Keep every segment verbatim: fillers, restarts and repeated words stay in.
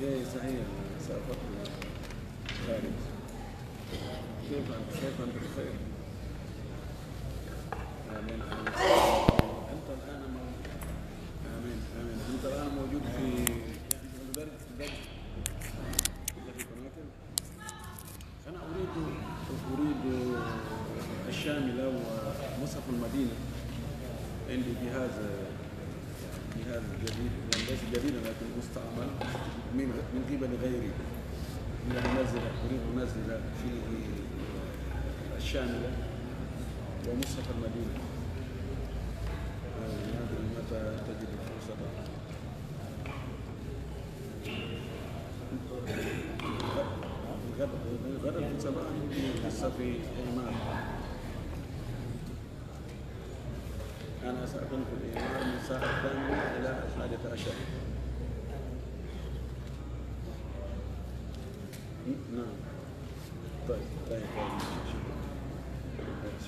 إيه، صحيح، سافرت خارج. كيف أنت؟ كيف أنت؟ بخير؟ آمين، آمين. أنت الآن مو-، آمين، آمين. أنت الآن موجود في، يعني، في البلد، البلد التي تناكل؟ أنا أريد، أريد الشاملة ومصحف المدينة. عندي جهاز، جهاز جديد، يعني ليس جديدا لكن مستعمل من، من قبل غيري. أريد أن أنزل، أريد أن أنزل فيه الشاملة ومصحف المدينة. آه، ما أدري متى تجد الفرصة. غد-، غدا في صباح لسه في إعمار. أنا سأكون في الإعمار من الساعة الثامنة إلى الحادية عشر. نعم. طيب، طيب، طيب. شكرا.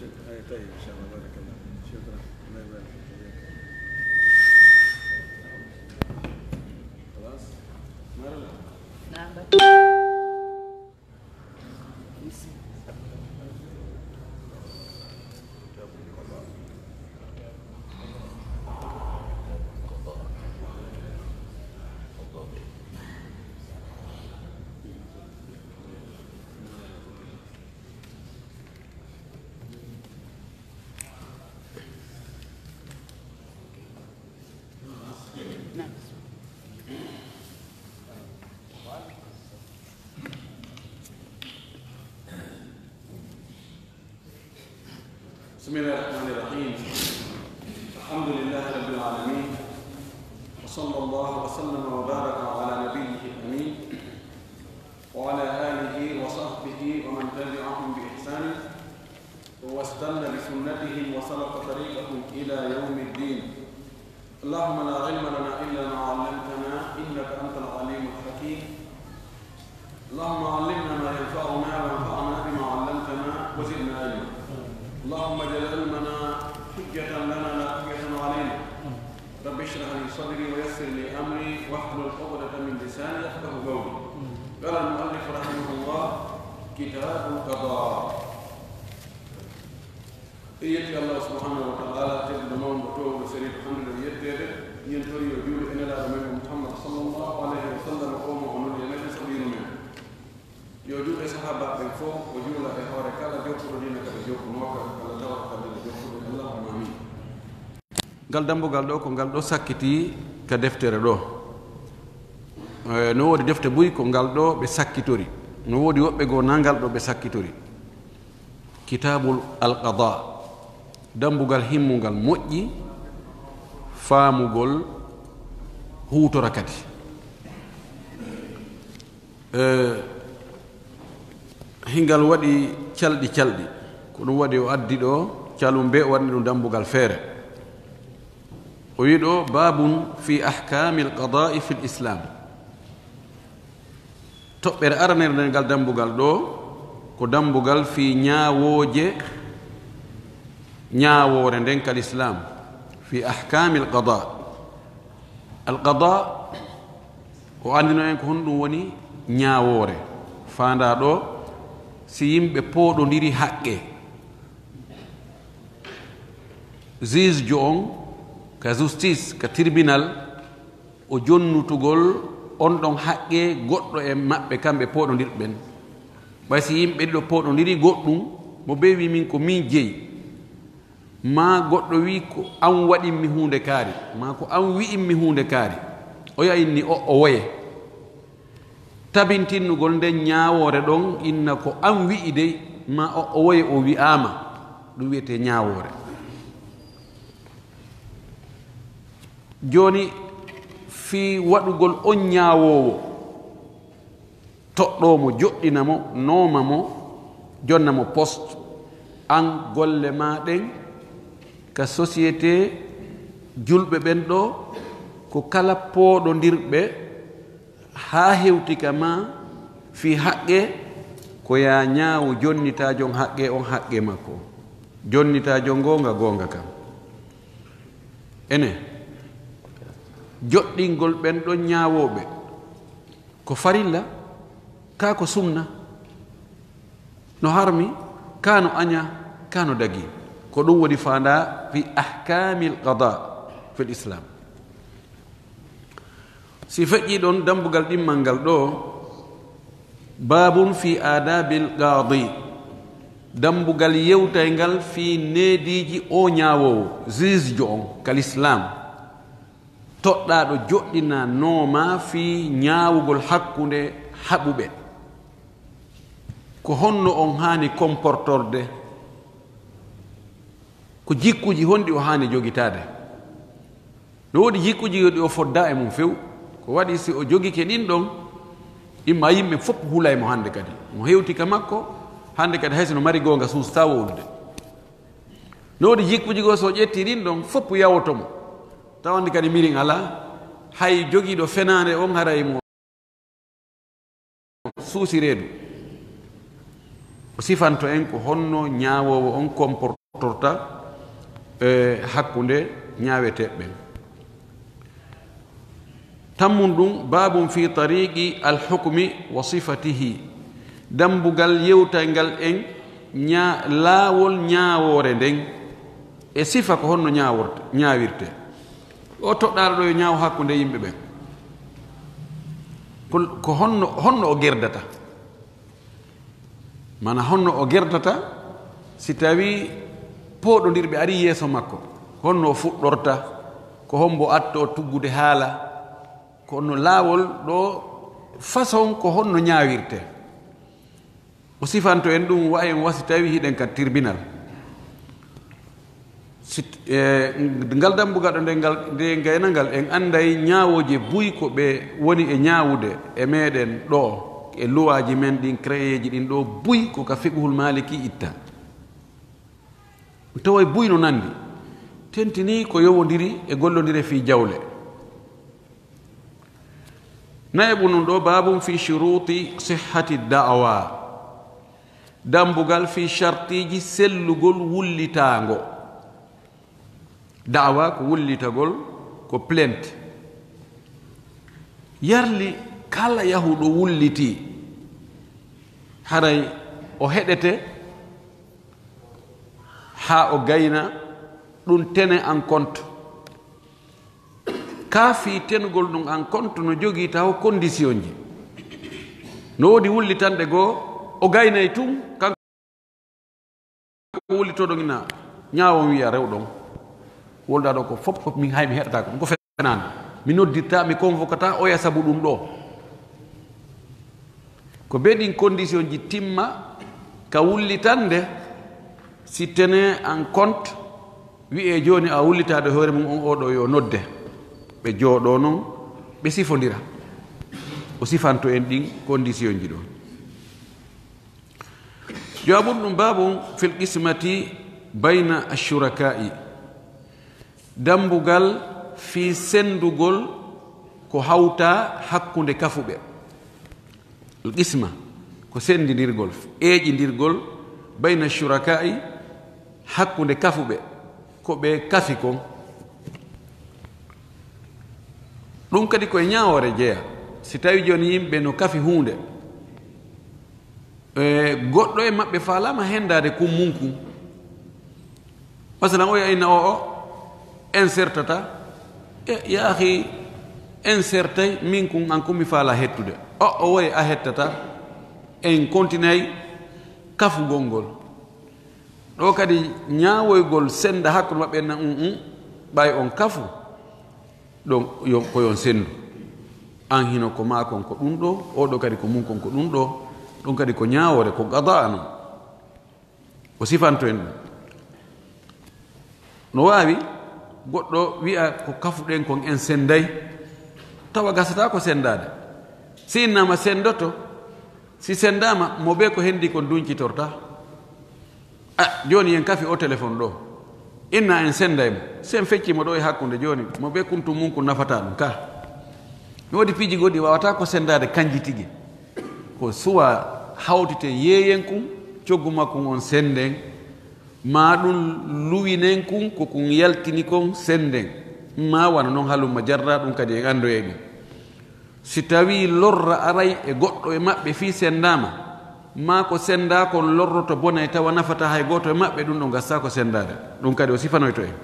شكرا. أي، طيب، إن شاء الله. بارك الله فيك. شكرا. الله يبارك فيك. خلاص؟ ما رأيك؟ نعم. بسم الله الرحمن الرحيم. الحمد لله رب العالمين. وصلى الله وسلم وبارك على نبيه الأمين وعلى آله وصحبه ومن تبعهم بإحسان واستن بسنتهم وسلك طريقهم إلى يوم الدين. اللهم لا علم لنا إلا ما علمتنا إنك أنت العليم الحكيم. اللهم علمنا ما ينفعنا وانفعنا بما علمتنا وزدنا علما. اللهم اجعل علمنا حجة لنا لا حجة علينا. رب اشرح لي صدري ويسر لي أمري واحلل عقدة من لساني يفقهوا قولي. قال المؤلف رحمه الله: كتاب القضاء. En yetti Allah subhanahu wa ta'ala, tedduɗo mawɗo toowɗo sariifa, hannduɗo e yetteede, yen tori yo juulu e Nelaaɗo men o Muhammad sallallahu alayhi wa sallam, o mo o nuli e meɗen, sabiiru men. Yo juulu e sahaabaaɓe ɓen fof, o juula e hoore kala jokkuɗo diina ka ɓe jokkunooka, kala tawata ka diina jokkuɗo. Allahumma amin. Ngal dambugal ɗo, ko ngal ɗo sakkitii ka deftere ɗo. E, no woodi defte buy, ko ngal ɗo ɓe sakkitori. No woodi woɓɓe goo, na ngal ɗo ɓe sakkitori. Kitaabul Alqadaa, dambugal himmungal moƴƴi, faamugol, huutora kadi. Eh, hingal waɗi calɗi calɗi, ko ɗum waɗi o addi ɗo calum be o waɗni ɗum dambugal feere. O wi ɗo: "Babun fi ahkamil qadaa'i fil Islam." Toɓɓere aranere nden ngal dambugal ɗo, ko dambugal fii ñaawooje, ñaawoore nden ka lislaam, fii ahkaamil qadaa. Al qadaa, o anndino en ko honɗum woni ñaawoore. Faandaa ɗo, si yimɓe pooɗondiri haqqe, juge jo on ka justice, ka tribunal, o jonnutugol on ɗon haqqe goɗɗo e maɓɓe, kamɓe pooɗondirɓe ɓen. Ɓay si yimɓe ɗiɗo pooɗondiri goɗɗum, mo bee wi min ko min jeyi, maa goɗɗo wi ko an waɗimmi huunde kaari, maa ko an wi'immi huunde kaari, oya inni o, o woye. Tabintinnugol nden ñaawoore ɗon, inna ko an wi'i dey, maa o, o woye o wi'aama, ɗum wi'etee ñaawoore. Jooni, fii waɗugol on ñaawoowo, toɗɗoo mo, joɗɗina mo, nooma mo, jonna mo poste, an golle maa ɗen ka société julɓe ɓen ɗo, ko kala pooɗondirɓe haa hewti ka maa fii haqqe, ko yaa ñaawu jonnitaajo on haqqe, on haqqe makko. Jonnitaajo goonga, goonga kan. Ene, joɗɗingol ɓen ɗon ñaawooɓe, Ko farilla, kaa ko sunna. No harmi, kaa no aña, kaa no dagi. Ko ɗum woni faandaa fi ahkaamil qadaa fil Islam. Si feƴƴii ɗon dambugal ɗimmal ngal ɗoo, baabun fi aadaabil qaadi, dambugal yewtayngal fii neediiji oo ñaawoowo, juge jo on, ka Lislaam, toɗɗaaɗo joɗɗinanoo ma fii ñaawugol hakkunde haɓuɓe. Ko honno on haani komportorde? Ko jikkuuji honɗi o haani jogitaade? No woodi jikkuuji ɗi o foddaa e mum few. Ko waɗi si o jogike ɗin ɗon, imma yimɓe fof hulay mo hannde kadi. Mo hewti ka makko, hannde kadi hay si no mari goonga suustaa wowlude. No woodi jikkuuji goo so o ƴetti ɗin ɗon, fof yawoto mo. Tawande kadi mirin alaa, hay jogiiɗo fenaande on haray mo suusi reedu. O sifanto en ko honno ñaawoowo on comportorta e hakkunde ñaaweteeɓe ɓen. Tammun ɗum, baabun fi tariqi alhukmi wa sifatihi, dambugal yewtayngal en ña-, laawol ñaawoore nden e sifa ko honno ñaaworte, ñaawirte. O toɗɗaaɗo ɗo yo ñaaw hakkunde yimɓe ɓen. Ko, ko honno, honno o gerdata? Mana honno o gerdata si tawi pooɗondirɓe ari yeeso makko? Honno o fuɗɗorta? Ko hombo atto tuggude haala? Ko honno laawol ɗo façon ko honno ñaawirte? O sifanto en ɗum wa en wa si tawi hiɗen ka tribunal. Si, e, ngal dambugal ɗo nde ngal, nde gaynangal en anday ñaawooje buy ko ɓe woni e ñaawude e meɗen ɗo, e luwaaji men ɗin, créeji ɗin ɗo buy ko ka fiqhul maliki itta. Tawa buy no nandi. Tentini ko yowondiri e gollondire fii jawle. Nayaɓu nun ɗo, baabun fi shuruuti sihhati da'wa. Dambugal fi shartiiji sellugol wullitaango. Da'wa ko wullitagol, ko plainte. Yarli kala yahuɗo wulliti, haray o heɗete haa o gayna ɗum tenait en compte. Ka fii tenugol ɗum en compte no jogii taho condition ji. No woodi wullitanɗe goo, o gaynay tun, kanko wullitooɗo ina ñaawon wi'a rewɗon. Wolda ɗo ko fop, fop min hay mi heɗata ko ɗum ko fenaande. Mi noddirta, mi convokata oya sabu ɗum ɗo. Ko be ɗin condition ji timma ka wullitande, si tenait en compte, wi'e jooni a wullitaade hoore mum on, oɗo yo nodde. Ɓe jooɗoo non, ɓe sifondira. O sifanto en ɗin condition ji ɗon. Jawaabun ɗum baabun fil qismati bayna ashuraka'i. Dambugal fii sendugol ko hawta hakkunde kafuɓe. Al qisma ko sendindirgol, eeƴindirgol bayna shuraka'i, hakkunde kafuɓe, ko ɓe kafi kon. Ɗum kadi ko e ñaawoore jeya. Si tawi jooni yimɓe no kafi huunde, e, goɗɗo e maɓɓe faalaama hendaade kun mun kun. Masalan, oya inna o, o, en sertata. E, ya akhi, en sertay, min kun, an kun mi faala hettude. O, o, woy a hettata. En kontinay kafugol ngol. Ɗo kadi ñaawoygol senda hakkunde maɓɓe na, um, um, ɓay on kafu. Ɗon, yo, ko yon sendu. An hino ko maa kon ko ɗum ɗo, oɗo kadi ko mun kon ko ɗum ɗo. Ɗum kadi ko ñaawoore, ko qadaa non. O sifanto en ɗum. No waawi goɗɗo wi'a ko kafuɗen kon en senday, tawa gasata ko sendaade. Si innama sendoto, si sendaama, mo be ko hendi kon duncitorta. A, jooni en kafi o téléphone ɗo. Inna en senday mo. Si en fecci mo ɗo e hakkunde jooni, mo be kuntum mun kun nafata ɗum ka. Mi woodi piiji goɗɗi wawata ko sendaade kanji tigi. Ko suwa hawtite yeeyen kun, coggu makkun on senden, maa ɗum luwinen kun, ko kun yaltini kon senden. Maa wano non halumma jarra ɗum kadi en andoyay ɗum. Si tawii lorra aray e goɗɗo e maɓɓe fii senndaama, maa ko senndaa kon lorroto bonay tawa nafataa hay gooto e maɓɓe, ɗun ɗon gassaako senndaade. Ɗun kadi o sifanoyto en.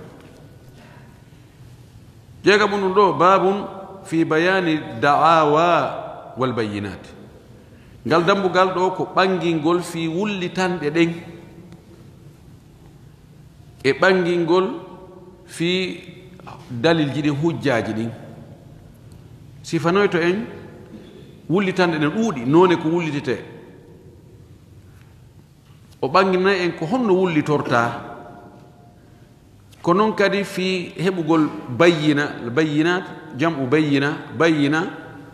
Jeegaɓun ɗun ɗoo, baabun fii bayaani da'aawa wal bayyinaat. Ngal dambugal ɗoo ko ɓangingol fii wullitanɗe ɗen. E ɓangingol fii dalilji ɗin, hujjaaji ɗin. Sifanoyto en wullitanɗe ɗen ɗuuɗi, noone ko wullititee. O ɓanginay en ko honno wullitortaa. Ko non kadi fii heɓugol bayyina, bayyinaat, jam'u bayyina, bayyina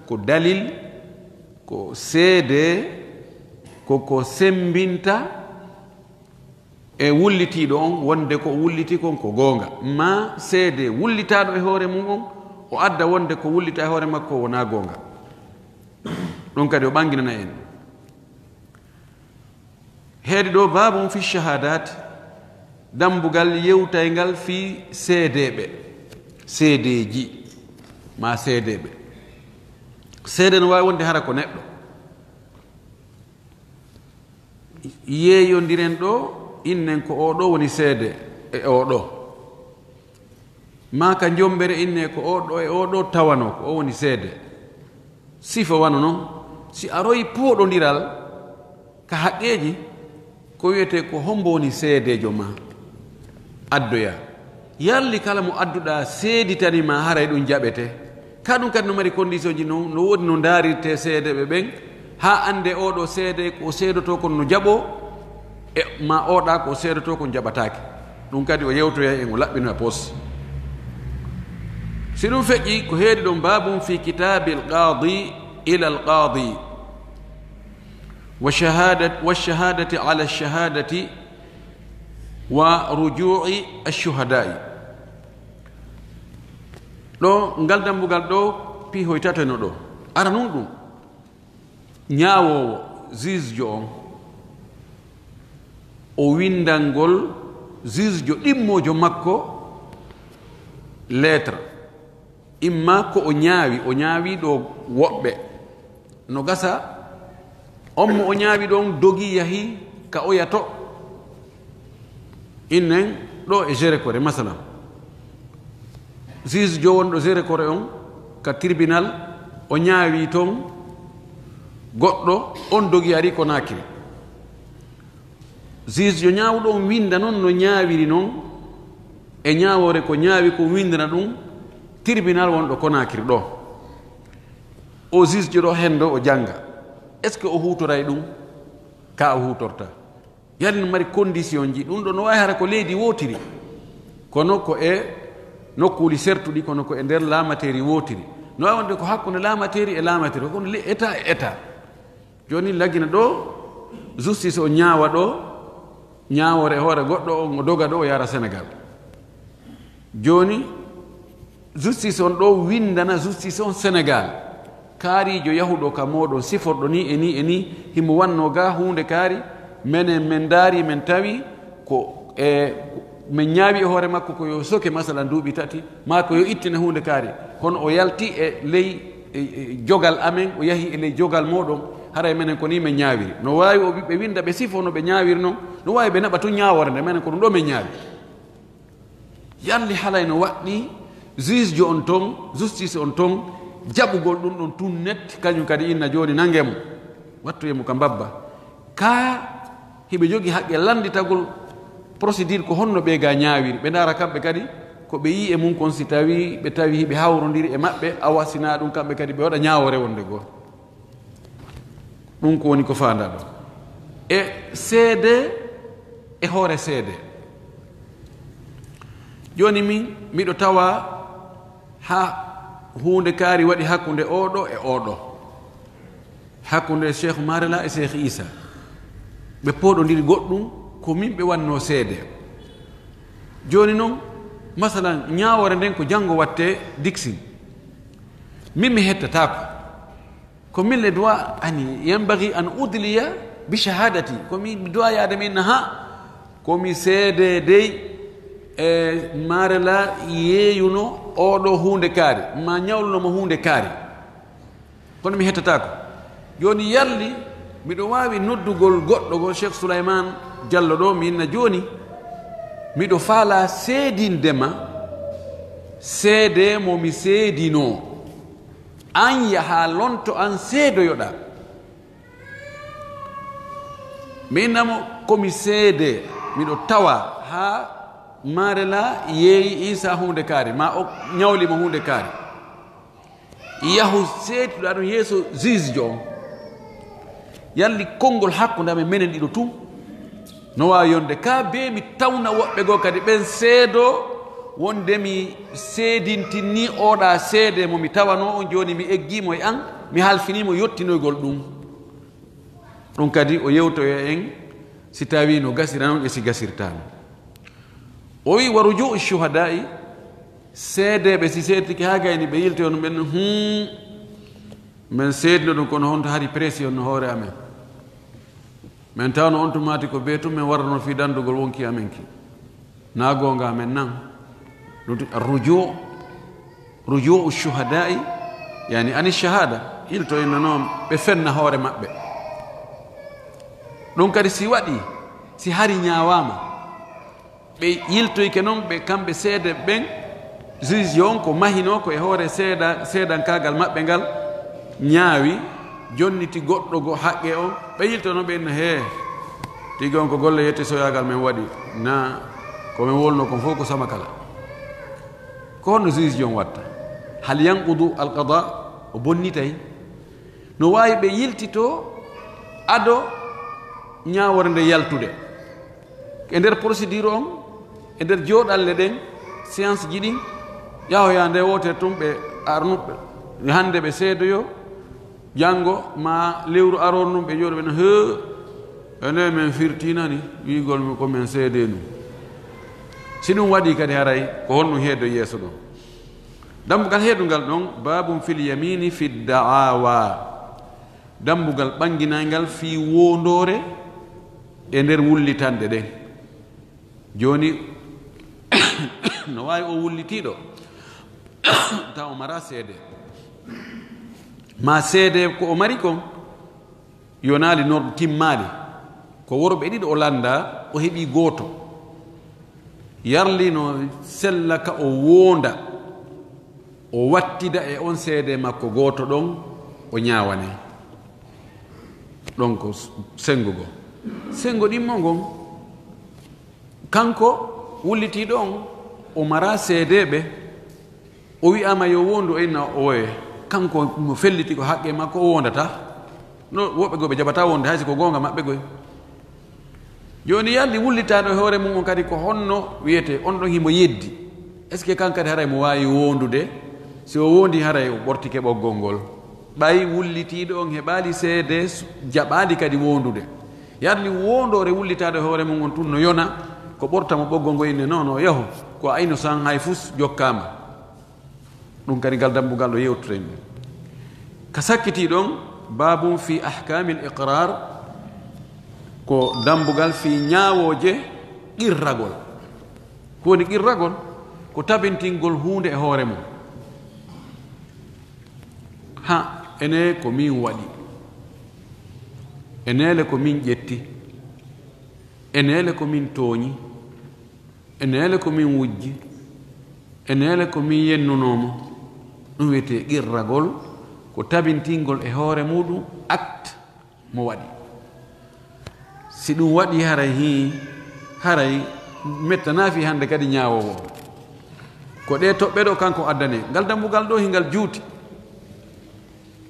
ko dalil, ko seede, ko ko semmbinta e wullitiiɗo on wonde ko o wulliti kon ko goonga, maa seede wullitaaɗo e hoore mun on, o adda wonde ko wullitaa e hoore makko wonaa goonga. Ɗun kadi o ɓanginana en. Heedi ɗoo, baabun fi shahaadaat, dambugal yewtayngal fii seedeeɓe, seedeeji, maa seedeeɓe. Seede no waawi wonde hara ko neɗɗo. Yeeyondiren ɗoo, innen ko oo ɗoo woni seede e oo ɗoo. Maa ka njombere, innee ko oo ɗoo e oo ɗoo tawanoo, ko oo woni seede. Sifa wano non, si aroyi pooɗondiral ka haqqeeji, ko wi'etee ko hombo woni seedeejo maa? Addoyaa. Yalli kala mo adduɗaa seeditanii ma, haray ɗun jaɓetee. Ka ɗun kadi no mari kondisionji, no, no woodi no ndaarirtee seedeeɓe ɓen, haa anndee oo ɗoo seede ko o seedotoo kon no jaɓoo, e maa oo ɗaa ko o seedotoo kon jaɓataake. Ɗun kadi o yewtoyay en, o laɓɓinoya pos. Si ɗun feƴƴii, ko heedi ɗon, baabun fi kitaabil qaadi ilal qaadi, wa shahadat-, wa shahadati ala shahadati, wa rujuu'i ashuhadaa'i. Ɗoo, ngal dambugal ɗoo, piihoy tato no ɗoo. Aranun ɗun, ñaawoowo, juge jo on, o winndangol juge jo ɗimmoojo makko lettre. Imma ko o ñaawi, o ñaawi ɗoo woɓɓe. No gasa, on mo o ñaawi ɗon dogi yahi ka oya to. Innen ɗoo e Gérécoré, masalan. Juge jo wonɗo Gérécoré on ka tribunal, o ñaawi ton goɗɗo, on dogi ari Conakry. Juge jo ñaawuɗo on winnda non no ñaawiri non, e ñaawoore ko ñaawi kon winndana ɗun tribunal wonɗo Conakry ɗoo. O juge jo ɗoo henndo o jannga. Est-ce que o huutoray ɗun? Ka o huutorta. Yalli no mari condition ji. Ɗun ɗoo no waawi hara ko leydi wootiri, kono ko e nokkuuli sertuɗi, kono ko e nder laamateeri wootiri. No waawi wonde ko hakkunde laamateeri e laamateeri, kono le-, état e état. Jooni lagina ɗoo, justice o ñaawa ɗoo, ñaawoore e hoore goɗɗo on, o doga ɗoo, o yara Sénégal. Jooni, justice on ɗoo winndana justice on Sénégal. Kaariijo yahuɗo ka mooɗon, siforɗo nii e nii e nii, himo wannoo gaa huunde kaari, menen men ndaari, men tawi ko e, men ñaawi e hoore makko ko yo soke, masalan, duuɓi tati, maa ko yo ittine huunde kaari. Kono o yalti e ley, e, e jogal amen, o yahi e ley jogal mooɗon, haray menen ko nii men ñaawiri. No waawi o ɓiɓɓe winnda ɓe sifo no ɓe ñaawiri non, no waawi ɓe naɓa tun ñaawoore nde, menen ko ɗun ɗoo men ñaawi. Yalli halay no waɗɗii juge jo on ton, justice on ton, jaɓugol ɗun ɗon tun net, kañun kadi inna jooni nangee mo, wattuyee mo ka mbabba. Ka hiɓe jogii haqqe lannditagol procédure ko honno ɓee gaa ñaawiri. Ɓe ndaara kamɓe kadi ko ɓe yi'i e mun kon, si tawii ɓe tawi hiɓe hawrondiri e maɓɓe, awa si naa ɗun kamɓe kadi ɓe waɗa ñaawoore wonde goo. Ɗun ko woni ko faandaa ɗoo. E seede e hoore seede. Jooni min miɗo tawa haa huunde kaari waɗi hakkunde oo ɗoo e oo ɗoo. Hakkunde Cheikh Marela e Cheikh Issa. Ɓe pooɗondiri goɗɗun, ko min ɓe wannoo seede. Jooni non, masalan, ñaawoore nden ko janngo wattee Dixin. Min mi hettataako. Ko min le droit, ani, yanbaghi an udliya bi shahadati. Ko mi droit yaade min, ha, ko mi seede dey, e Marela yeeyuno oo ɗoo huunde kaari, ma ñawluno mo huunde kaari. Kono mi hettataako. Jooni yalli miɗo waawi noddugol goɗɗo go Cheikh Souleymane Diallo ɗo, mi inna jooni, miɗo faalaa seedinde ma seede mo mi seedinoo. An yahaa lonto an seedoyoɗaa. Mi inna mo ko mi seede, miɗo tawa haa Marela yeeyi Isa huunde kaari, ma o ñawli mo huunde kaari. Yahu seetuɗaa ɗum yeeso juge jo on. Yalli konngol hakkunde amen menen ɗiɗo tun no waawi yonde ka bee mi tawna woɓɓe goo kadi ɓen seedo wonde mi seedintinni oɗa seede mo mi tawanoo on, jooni mi eggii mo e an, mi halfinii mo yottinoygol ɗum. Ɗum kadi o yewtoyo en si tawi no gasira non e si gasirtaano. O wi wa rujuu shuhada'i, seedeeɓe si seetike haa gayni ɓe yiltoyo no ɓen, hum, men seedino ɗum kono honto hari pression no hoore amen. Men tawno on tumaati ko bee tun men warrano fii dandugol wonki amen ki. Na goonga amen nan. Ɗum tun rujuu, rujuu shuhada'i, yani ani shahada, yilto inna non ɓe fenna hoore maɓɓe. Ɗum kadi si waɗi, si hari ñaawaama, ɓe yiltoyke non, ɓe kamɓe seede ɓen, juge on ko mahinoo ko e hoore seeda-, seedankaagal maɓɓe ngal ñaawi, jonniti goɗɗo go haqqe on, ɓe yiltono ɓe inna, hee, tigi on ko golle yettisoyaagal men waɗi, na ko men wolno kon fof ko sama kala. Ko honno juge on watta? Hal yanqudu al qada? O bonnitay? No waawi ɓe yiltito ado ñaawoore nde yaltude. E nder procédure on, e nder jooɗalle ɗen, séance ji ɗin, yahoya nde wootere tun ɓe arnuɓe, hannde ɓe seedoyo, janngo ma lewru aroru ndun ɓe jooɗo ɓe no, hee, ene men firtinani wiigol mi ko men seede ɗum. Si ɗum waɗi kadi haray, ko honɗum heedo yeeso ɗon? Dambugal heedungal ɗon, babun fil yamini fi da'awa. Dambugal ɓannginangal fii woondoore e nder wullitanɗe ɗen. Jooni, no waawi o wullitiiɗo, taw o mara seede. Ma seede ko o mari kon, yonaali norɗo timmaali. Ko worɓe ɗiɗo o lannda, o heɓi gooto. Yarli no sella ka o woonda, o wattida e on seede makko gooto ɗon, o ñaawane. Ɗon ko s-, senngo goo. Senngo ɗimmo ngon, kanko wullitiiɗo on, o mara seedeeɓe, o wi'aama yo woondu, o inna o woye. Kanko mo felliti ko haqqe makko, o woondata. No woɓɓe goo ɓe jaɓata wonde, hay si ko goonga maɓɓe goy. Jooni yalli wullitaaɗo e hoore mum on kadi ko honno wiyetee? On ɗon himo yeddi. Est-ce que kan kadi haray mo waawi woondude? Si o woondi haray o ɓortike ɓoggol ngol. Ɓay wullitiiɗo on heɓaali seede s-, jaɓaali kadi woondude. Yalli woondoore wullitaaɗo e hoore mum on tun no yona, ko ɓorta mo ɓoggol ngol inne non, non, yahu. Ko a innocent hay fus jokkaama. Ɗum kadi ngal dambugal ɗo yewturen ɗum. Ka sakkitii ɗon, babun fi ahkamil iqrar, ko dambugal fii ñaawooje qirragol. Ko woni qirragol? Ko tabintingol huunde e hoore mum. Ha, ene ko min waɗi. Ene le ko min ƴetti. Ene le ko min tooñi. Ene le ko min wujji. Ene le ko min yennunoo mo. Ɗum wiyetee qirragol, ko tabintingol e hoore muɗum acte mo waɗi. Si ɗum waɗi haray hii, haray mettanaa fii hannde kadi ñaawoowo. Ko ɗee toɓɓe ɗo kanko addane. Ngal dambugal ɗo hingal juuti.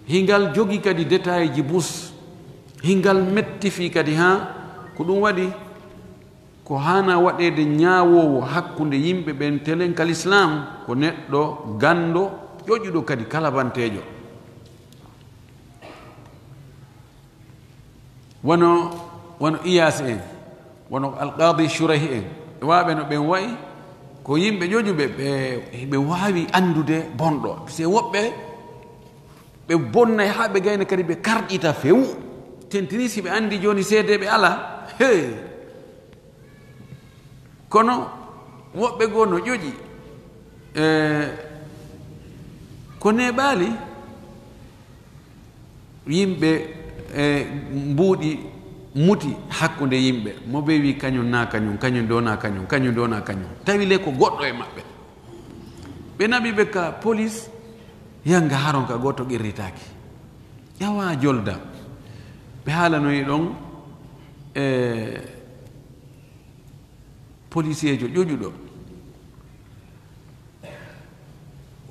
Hingal jogi kadi détail ji bus. Hingal metti fii kadi haa ko ɗum waɗi ko haana waɗeede ñaawoowo hakkunde yimɓe ɓen telen ka lislaam ko neɗɗo ganndo ƴoƴuɗo kadi kalabanteejo. Wano, wano Iyaas en, wano Alqaadi Shurayh en, e waaɓe no ɓen wa'i, ko yimɓe ƴoƴuɓe, ɓe, ɓe waawi anndude bonɗo. Parce que woɓɓe, ɓe bonnay haa ɓe gayna kadi ɓe karƴita few. Tentini si ɓe anndi jooni seedeeɓe alaa. Hey! Kono woɓɓe goo no ƴoƴi. Eh, ko neeɓaali. Yimɓe e mbuuɗi muti hakkunde yimɓe, mo bee wi kañum na kañum, kañum do na kañum, kañum do na kañum. Tawi le ko goɗɗo e maɓɓe. Ɓe naɓi ɓe ka polis, yanga haron ka gooto qirritaaki. Yawa jolda. Ɓe haalanoyi ɗon e polisiyeejo ƴoƴuɗo.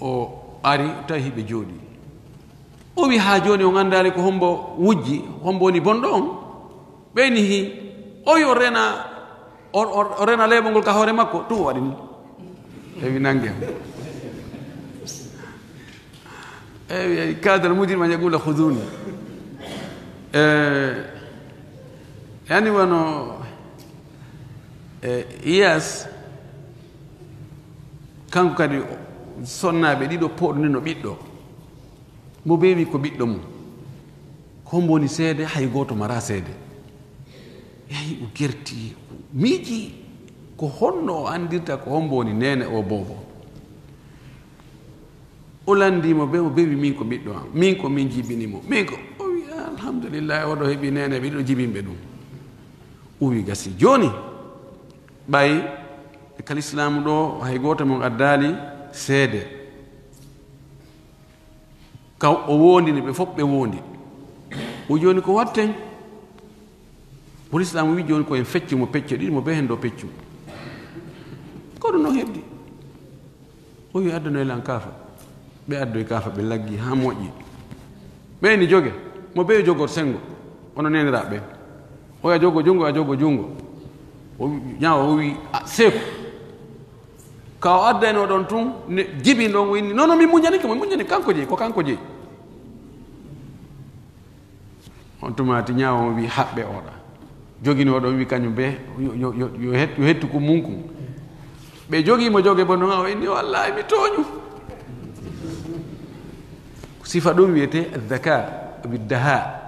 O ari, tawi hiɓe jooɗi. O wi, "Haa jooni on anndaali ko hombo wujji, hombo woni bonɗo on?" Ɓe ni hi. O wi, "O rena, o, o, o rena leeɓol ngol ka hoore makko." Tun o waɗi ni. Ewi nange. Ewi, "Kadal mujrim an yaqula khudhuni." Eh, yani wano, eh, Iyas, kanko kadi sonnaaɓe ɗiɗo pooɗnino ɓiɗɗo. Mo bee wi ko ɓiɗɗo mum. Ko hombo woni seede? Hay gooto mara seede. Yahi o gerti, miiji ko honno o anndirta ko hombo woni neene o boobo. O lanndi mo bee, mo bee wi, "Min ko ɓiɗɗo am, min ko min jibini mo, min ko." O wi, "Alhamdulillahi, oɗo heɓi neene ɓe ɗiɗo jibinɓe ɗum." O wi, "Gasi jooni, ɓay e kalislaamu ɗo hay gooto mon addaali seede." Ka o woondini ɓe fof, ɓe woondi. O jooni ko watten? Ko lislaamu wi jooni ko en feccu mo pecce ɗiɗi, mo bee heen ɗo peccu. Ko ɗum ɗon heɓdi. O wi, "Addanoy lan kaafa." Ɓe addoy kaafa, ɓe laggi haa moƴƴi. Ɓe ni joge, mo bee jogor senngo, hono neeniraaɓe ɓe. Oya jogo junngo, a jogo junngo. O wi, ñaawo o wi, "A, seeku." Ka o addayno ɗon tun, ne, jibin ɗon o inni, "Non, non, min muññani ko, min muññani kanko jeyi, ko kanko jeyi." On tuma ti ñaawo on wi, "Haɓɓe oɗa." Joginoo ɗon wi kañum bee, yo, yo, yo, yo het-, yo hettu ko mun kun. Ɓe jogii mo joge bon, o inni, "Wallaahi mi tooñu." Sifa ɗum wiyetee zaka, biddaha.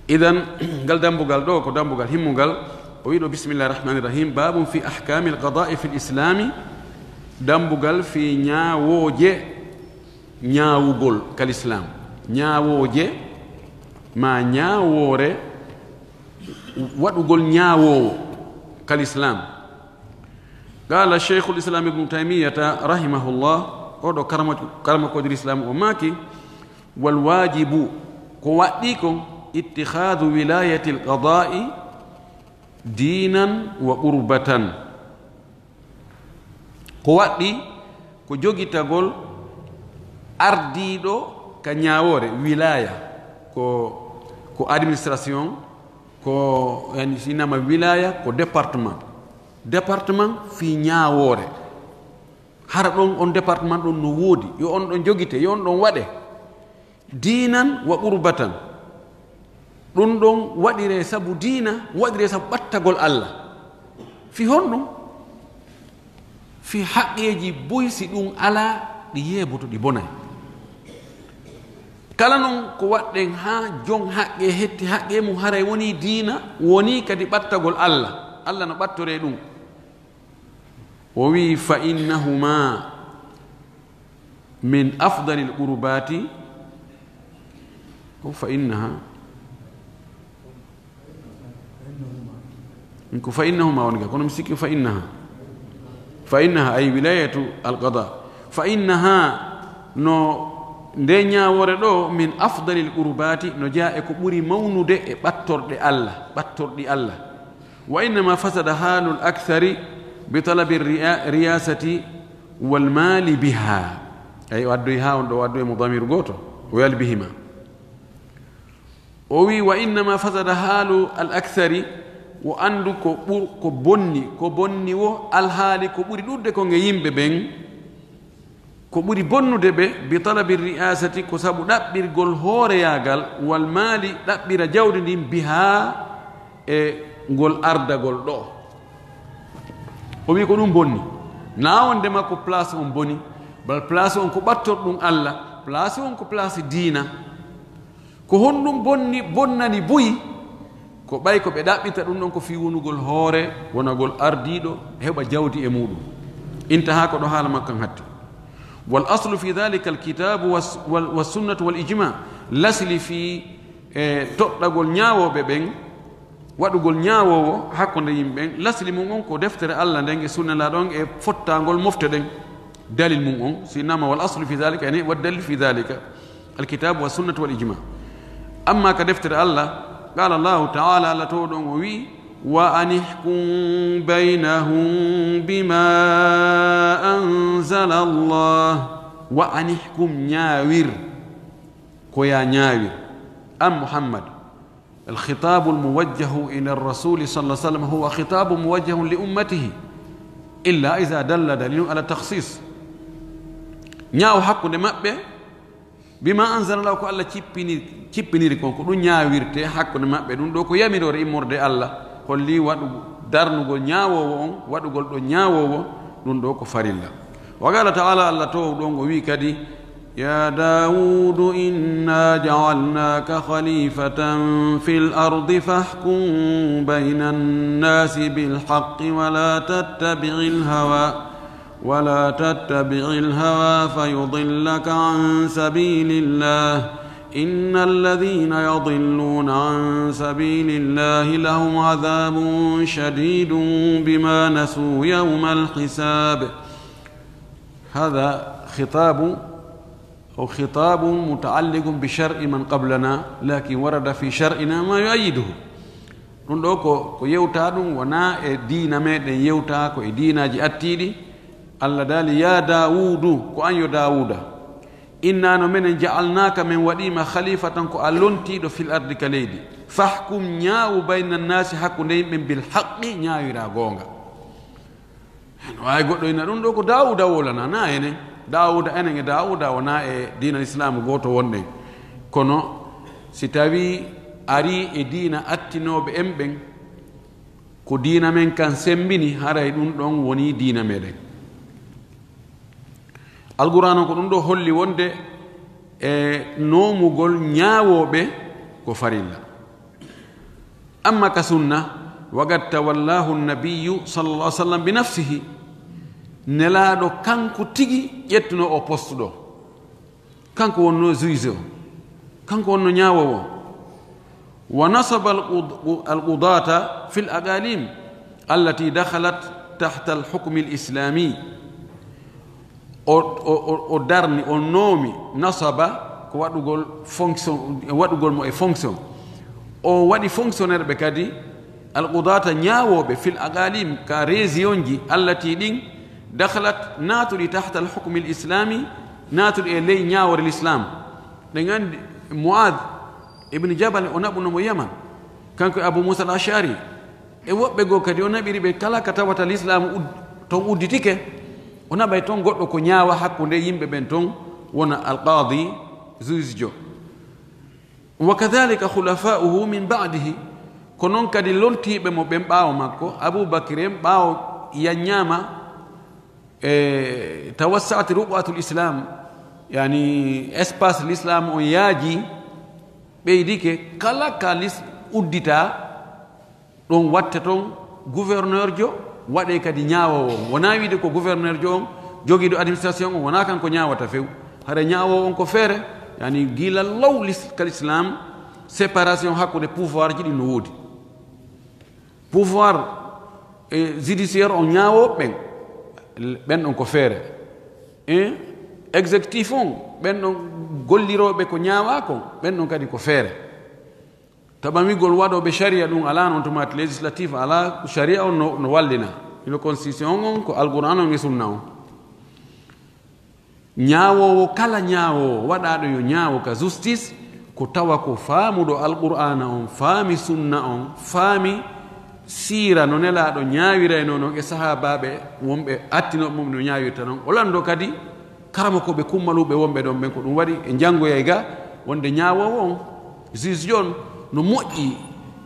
Idan, ngal dambugal ɗo ko dambugal himmungal. O wi'i ɗo, "Bismillahi rahmani rahim, babun fi ahkamil qada'i fil islami." Dambugal fi ñaawooje ñaawugol ka lislaam. Ñaawooje ma ñaawoore waɗugol ñaawoowo ka lislaam. Qala Sheikhul Islam Ibnu Taymiyata rahimahullah, oɗo karama-, karamakoojo lislaam o maaki, "Wal waajibu, ko waɗɗii kon, ittikhadu wilayatil qada'i diinan wa qurbatan." Ko waɗɗii ko jogitagol ardiiɗo ka ñaawoore, wilaya, ko, ko administration, ko, yani, si nama wilaya, ko département. Département fii ñaawoore. Hara ɗon, on département ɗon no woodi, yo on ɗon jogite, yo on ɗon waɗe. Diinan wa qurbatan. Ɗum ɗon waɗiree sabu diina, waɗiree sabu ɓattagol Alla. Fi honɗum? Fi haqqeeji buy, si ɗum alaa, ɗi yeeboto, ɗi bonay. Kala non ko waɗɗen haa jon haqqe hetti haqqe mum, haray wonii diina, wonii kadi ɓattagol Alla. Alla no ɓattoree ɗum. O wi'i, "Fa innahuma min afdalil qurbati." Ko fa innaha. Ko fa innahuma woni ga, kono mi sikki fa innaha. Fa innaha ay wilayatu alqada. Fa innaha, no nde ñaawoore ɗo, min afdalil qurbati, no jeyaa e ko ɓuri mawnude e ɓattorɗe Alla, ɓattorɗi Alla. Wa innama fasada haalul akthari bi talabi riya-, riyasati wal mali biha. Ay, o addoyi haa on ɗo, o addoyi mo damiru gooto, o yali bihima. O wi, "Wa innama fasada haalu al akthari," o anndu ko ɓur-, ko bonni, ko bonni wo alhaali ko ɓuri ɗuuɗde ko nge yimɓe ɓen. Ko ɓuri bonnude ɓe, bi talabi ri'asati, ko sabu ɗaɓɓirgol hooreyaagal, wal maali, ɗaɓɓira jawdi ndin, bihaa, e ngol ardagol ɗo. O wi ko ɗum bonni. Na wonde makko place on boni, bal place on ko ɓattorɗum Alla, place on ko place diina. Ko honɗum bonni, bonnani buy? Ko ɓay ko ɓe ɗaɓɓita ɗum ɗon ko fii wonugol hoore, wonagol ardiiɗo, heɓa jawdi e muuɗum. Intahaa ko ɗo haala makko kan hatti. Wal aslu fi dhalika alkitabu was-, wal, wassunnatu wal ijma. Lasli fi, e, toɗɗagol ñaawooɓe ɓen, waɗugol ñaawoowo hakkunde yimɓe ɓen, lasli mum on ko deftere Allah nden e sunna Nulaaɗo on e fottangol mofte ɗen. Dalil mum on, si nama wal aslu fi dhalika, yani wa dalil fi dhalika, alkitabu wa sunnatu wal ijma. Amma ka deftere Allah, qala Allahu ta'ala, Allah to ɗon o wi, "Wa anihkum baynahum bima anzala Allah." Wa anihkum, ñaawir, ko ya ñaawir, an Muhammad. Alkhitabu almuwajjahu ila rasuli sallallahu alaihi wasallam huwa khitabu muwajjahun li ummatihi, illa idha dalla dalilun ala takhsis. Ñaaw hakkunde maɓɓe, bima anzala Allah, ko Allah cippini, cippiniri kon, ko ɗum ñaawirte hakkunde maɓɓe. Ɗum ɗo ko yamiroore immorde Allah, holli waɗu, darnugol ñaawoowo on, waɗugol ɗo ñaawoowo, ɗum ɗo ko farilla. Wa qala ta'ala, Allah to ɗon o wi kadi, "Ya Dawudu, inna ja'alnaka khalifatan fil ardi fahkum bayna an-nasi bil haqqi wa la tattabi'il hawa, wa la tattabi'il hawa fayudillaka an sabilillah. Innal ladhina yudilluna an sabilillahi lahum adhabun shadidun bima nasu yawmal hisab." Hadha khitabu, aw khitabun muta'alliqun bi shar'i man qablana, lakin warada fi shar'ina ma yu'ayyiduhu. Ɗum ɗo ko, ko yewta ɗum wona e diina meɗen yewta, ko e diinaji attiɗi. Allah daali, "Ya Dawudu," ko an yo Dawuda. "Inna, no menen, ja'alnaka, men waɗima, khalifatan, ko a lontiɗo, fil ardi, ka leydi. Fahkum, ñaawu, bayna nnaasi, hakkunde yimɓe, bil haqqi, ñaawira goonga." No waawi goɗɗo ina ɗum ɗo ko Daawuda wolana, na enen. Daawuda, enen e Daawuda wona e diina Islaamu gooto wonɗen. Kono si tawi ari e diina attinooɓe en ɓen, ko diina men kan semmbini, haray ɗum ɗon woni diina meɗen. Alqur'aana ko ɗum ɗo holli wonde e noomugol ñaawooɓe ko farilla. Amma ka sunna, wa qad tawallahu nabiyyu sallallahu alaihi wasallam bi nafsihi. Nelaaɗo kanko tigi ƴettuno o poste ɗo. Kanko wonno juge o. Kanko wonno ñaawoowo. Wa nasaba al-qud-, al-qudata fil aqalim allati dakhalat tahta al-hukmi al-islami. O, o, o, o darni, o noomi, nasaba ko waɗugol fonction, waɗugol mo e fonction. O waɗi fonctionnaire ɓe kadi, al-qudata, ñaawooɓe, fil aqalim, ka région ji, allati, ɗin, dakhalat, naatuɗi, tahta al-hukmi al-islami, naatuɗi e ley ñaawoore l'islam. Ɗen anndi Mu'adh ibn Jabal, o naɓuno mo Yaman, kanko e Abu Musa al-Ash'ari. E woɓɓe goo kadi o naɓiri ɓe kala ka tawata lislaamu ud-, ton udditike, o naɓay ton goɗɗo ko ñaawa hakkunde yimɓe ɓen ton, wona alqaadi, juge jo. Wa kadhalika khulafa'uhu min ba'dihi, ko non kadi lontiiɓe mo ɓen ɓaawo makko, Abu Bakr en ɓaawo yanñaama, e tawassa'at ruq'atul islam, yani espace l'islam on yaaji, ɓeydike, kala ka lis-, uddita, ɗon watte ton gouverneur jo, waɗe kadi ñaawoowo on. Wona wiide ko gouverneur jo on, jogiiɗo administration on, wona kanko ñaawata few. Hara ñaawoowo on ko feere, yani gila law lis-, ka l'islam, séparation hakkunde pouvoir ji ɗin no woodi. Pouvoir, e, judiciaire on, ñaawooɓe ɓen, ɓen ɗon ko feere. E exécutif on, ɓen ɗon gollirooɓe ko ñaawaa kon, ɓen ɗon kadi ko feere. Taɓamigol waɗooɓe sharia ɗum alaa, non tuma législatif alaa, sharia on no, no wallina. Ino constitution on, ko Alqur'aan on e sunna on. Ñaawoowo, kala ñaawoowo waɗaaɗo yo ñaawo ka justice, ko tawa ko faamuɗo Alqur'aana on, faami sunna on, faami siira no Nelaaɗo ñaawiraynoo non e sahaabaaɓe wonɓe attinooɓe mum no ñaawirta non. O lanndoo kadi karamokooɓe kummaluuɓe wonɓe ɗon ɓen, ko ɗum waɗi e njanngoyay ga wonde ñaawoowo on, juge on, no moƴƴi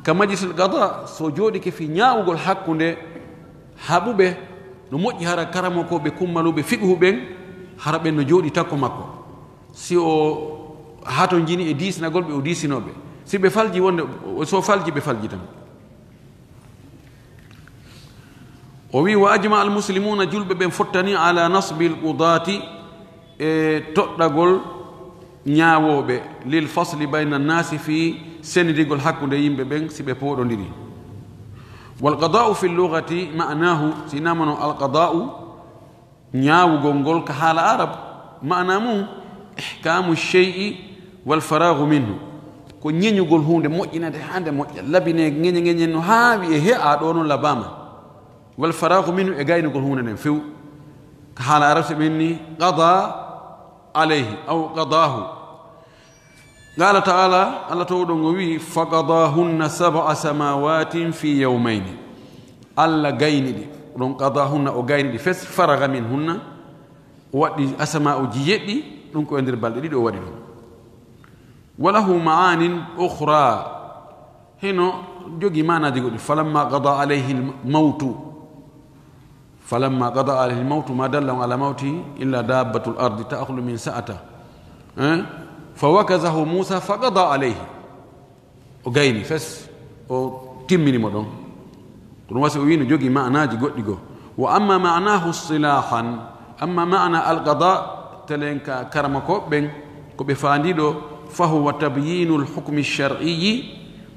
ka majlisul qada, so jooɗike fii ñaawugol hakkunde haɓuɓe, no moƴƴi hara karamokooɓe kummaluuɓe fiqhu ɓen, hara ɓen no jooɗi takko makko. Si o hatonjini e diisinagol ɓe o diisinoo ɓe, si ɓe falji wonde, so falji ɓe falji tan. O wi, "Wa ajma al muslimuna, julɓe ɓen fottani, ala nasbi al qudati, e toɗɗagol ñaawooɓe, lil fasli bayna nnaasi, fii senndirgol hakkunde yimɓe ɓen si ɓe pooɗondiri. Wal qadaa'u fi llugati ma'naahu, si namano al qadaa'u, ñaawugol ngol ka haala Arab, maana mum, ihkaamu shay'i wal faraagu minhu, ko ñeñugol huunde, moƴƴinande haa nde moƴƴa, labinee ŋeñe ŋeñe no haawi e he'a ɗoo no labaama, wal faraagu minhu, e gaynugol huunde nden few. Ka haala Arab, so ɓe inni qadaa alayhi aw qadaahu. Qaala ta'aala, Allah Toowɗo ngo wi'i, faqadaahunna sab'a samaawatin fi yawmayni. Allah gayni ɗi. Ɗon qadaahunna, o gayni ɗi fes, faraga minhunna, o waɗi asama'uuji jeɗɗi, ɗum ko e nder balɗe ɗiɗi o waɗi ɗum. Wa lahu ma'anin ukhra, hino jogi maanaaji goɗɗi. Falamma qada alayhi al-mawtu, falamma qada alayhi al-mawtu ma dallahum ala mawtihi illa dabbatul ardi ta'kulu min sa'ata. Eh? Fa wakazahu Musa fa qada alayhi. O gayni fes, o timmini mo ɗon. Ko ɗum wasi o wi'i no jogi maanaaji goɗɗi goo. Wa amma ma'nahu istilahan, amma maana al-qada, telen ka karamokooɓe ɓen, ko ɓe faandi ɗoo, fa huwa tabyinu al-hukmi ash-shar'iyyi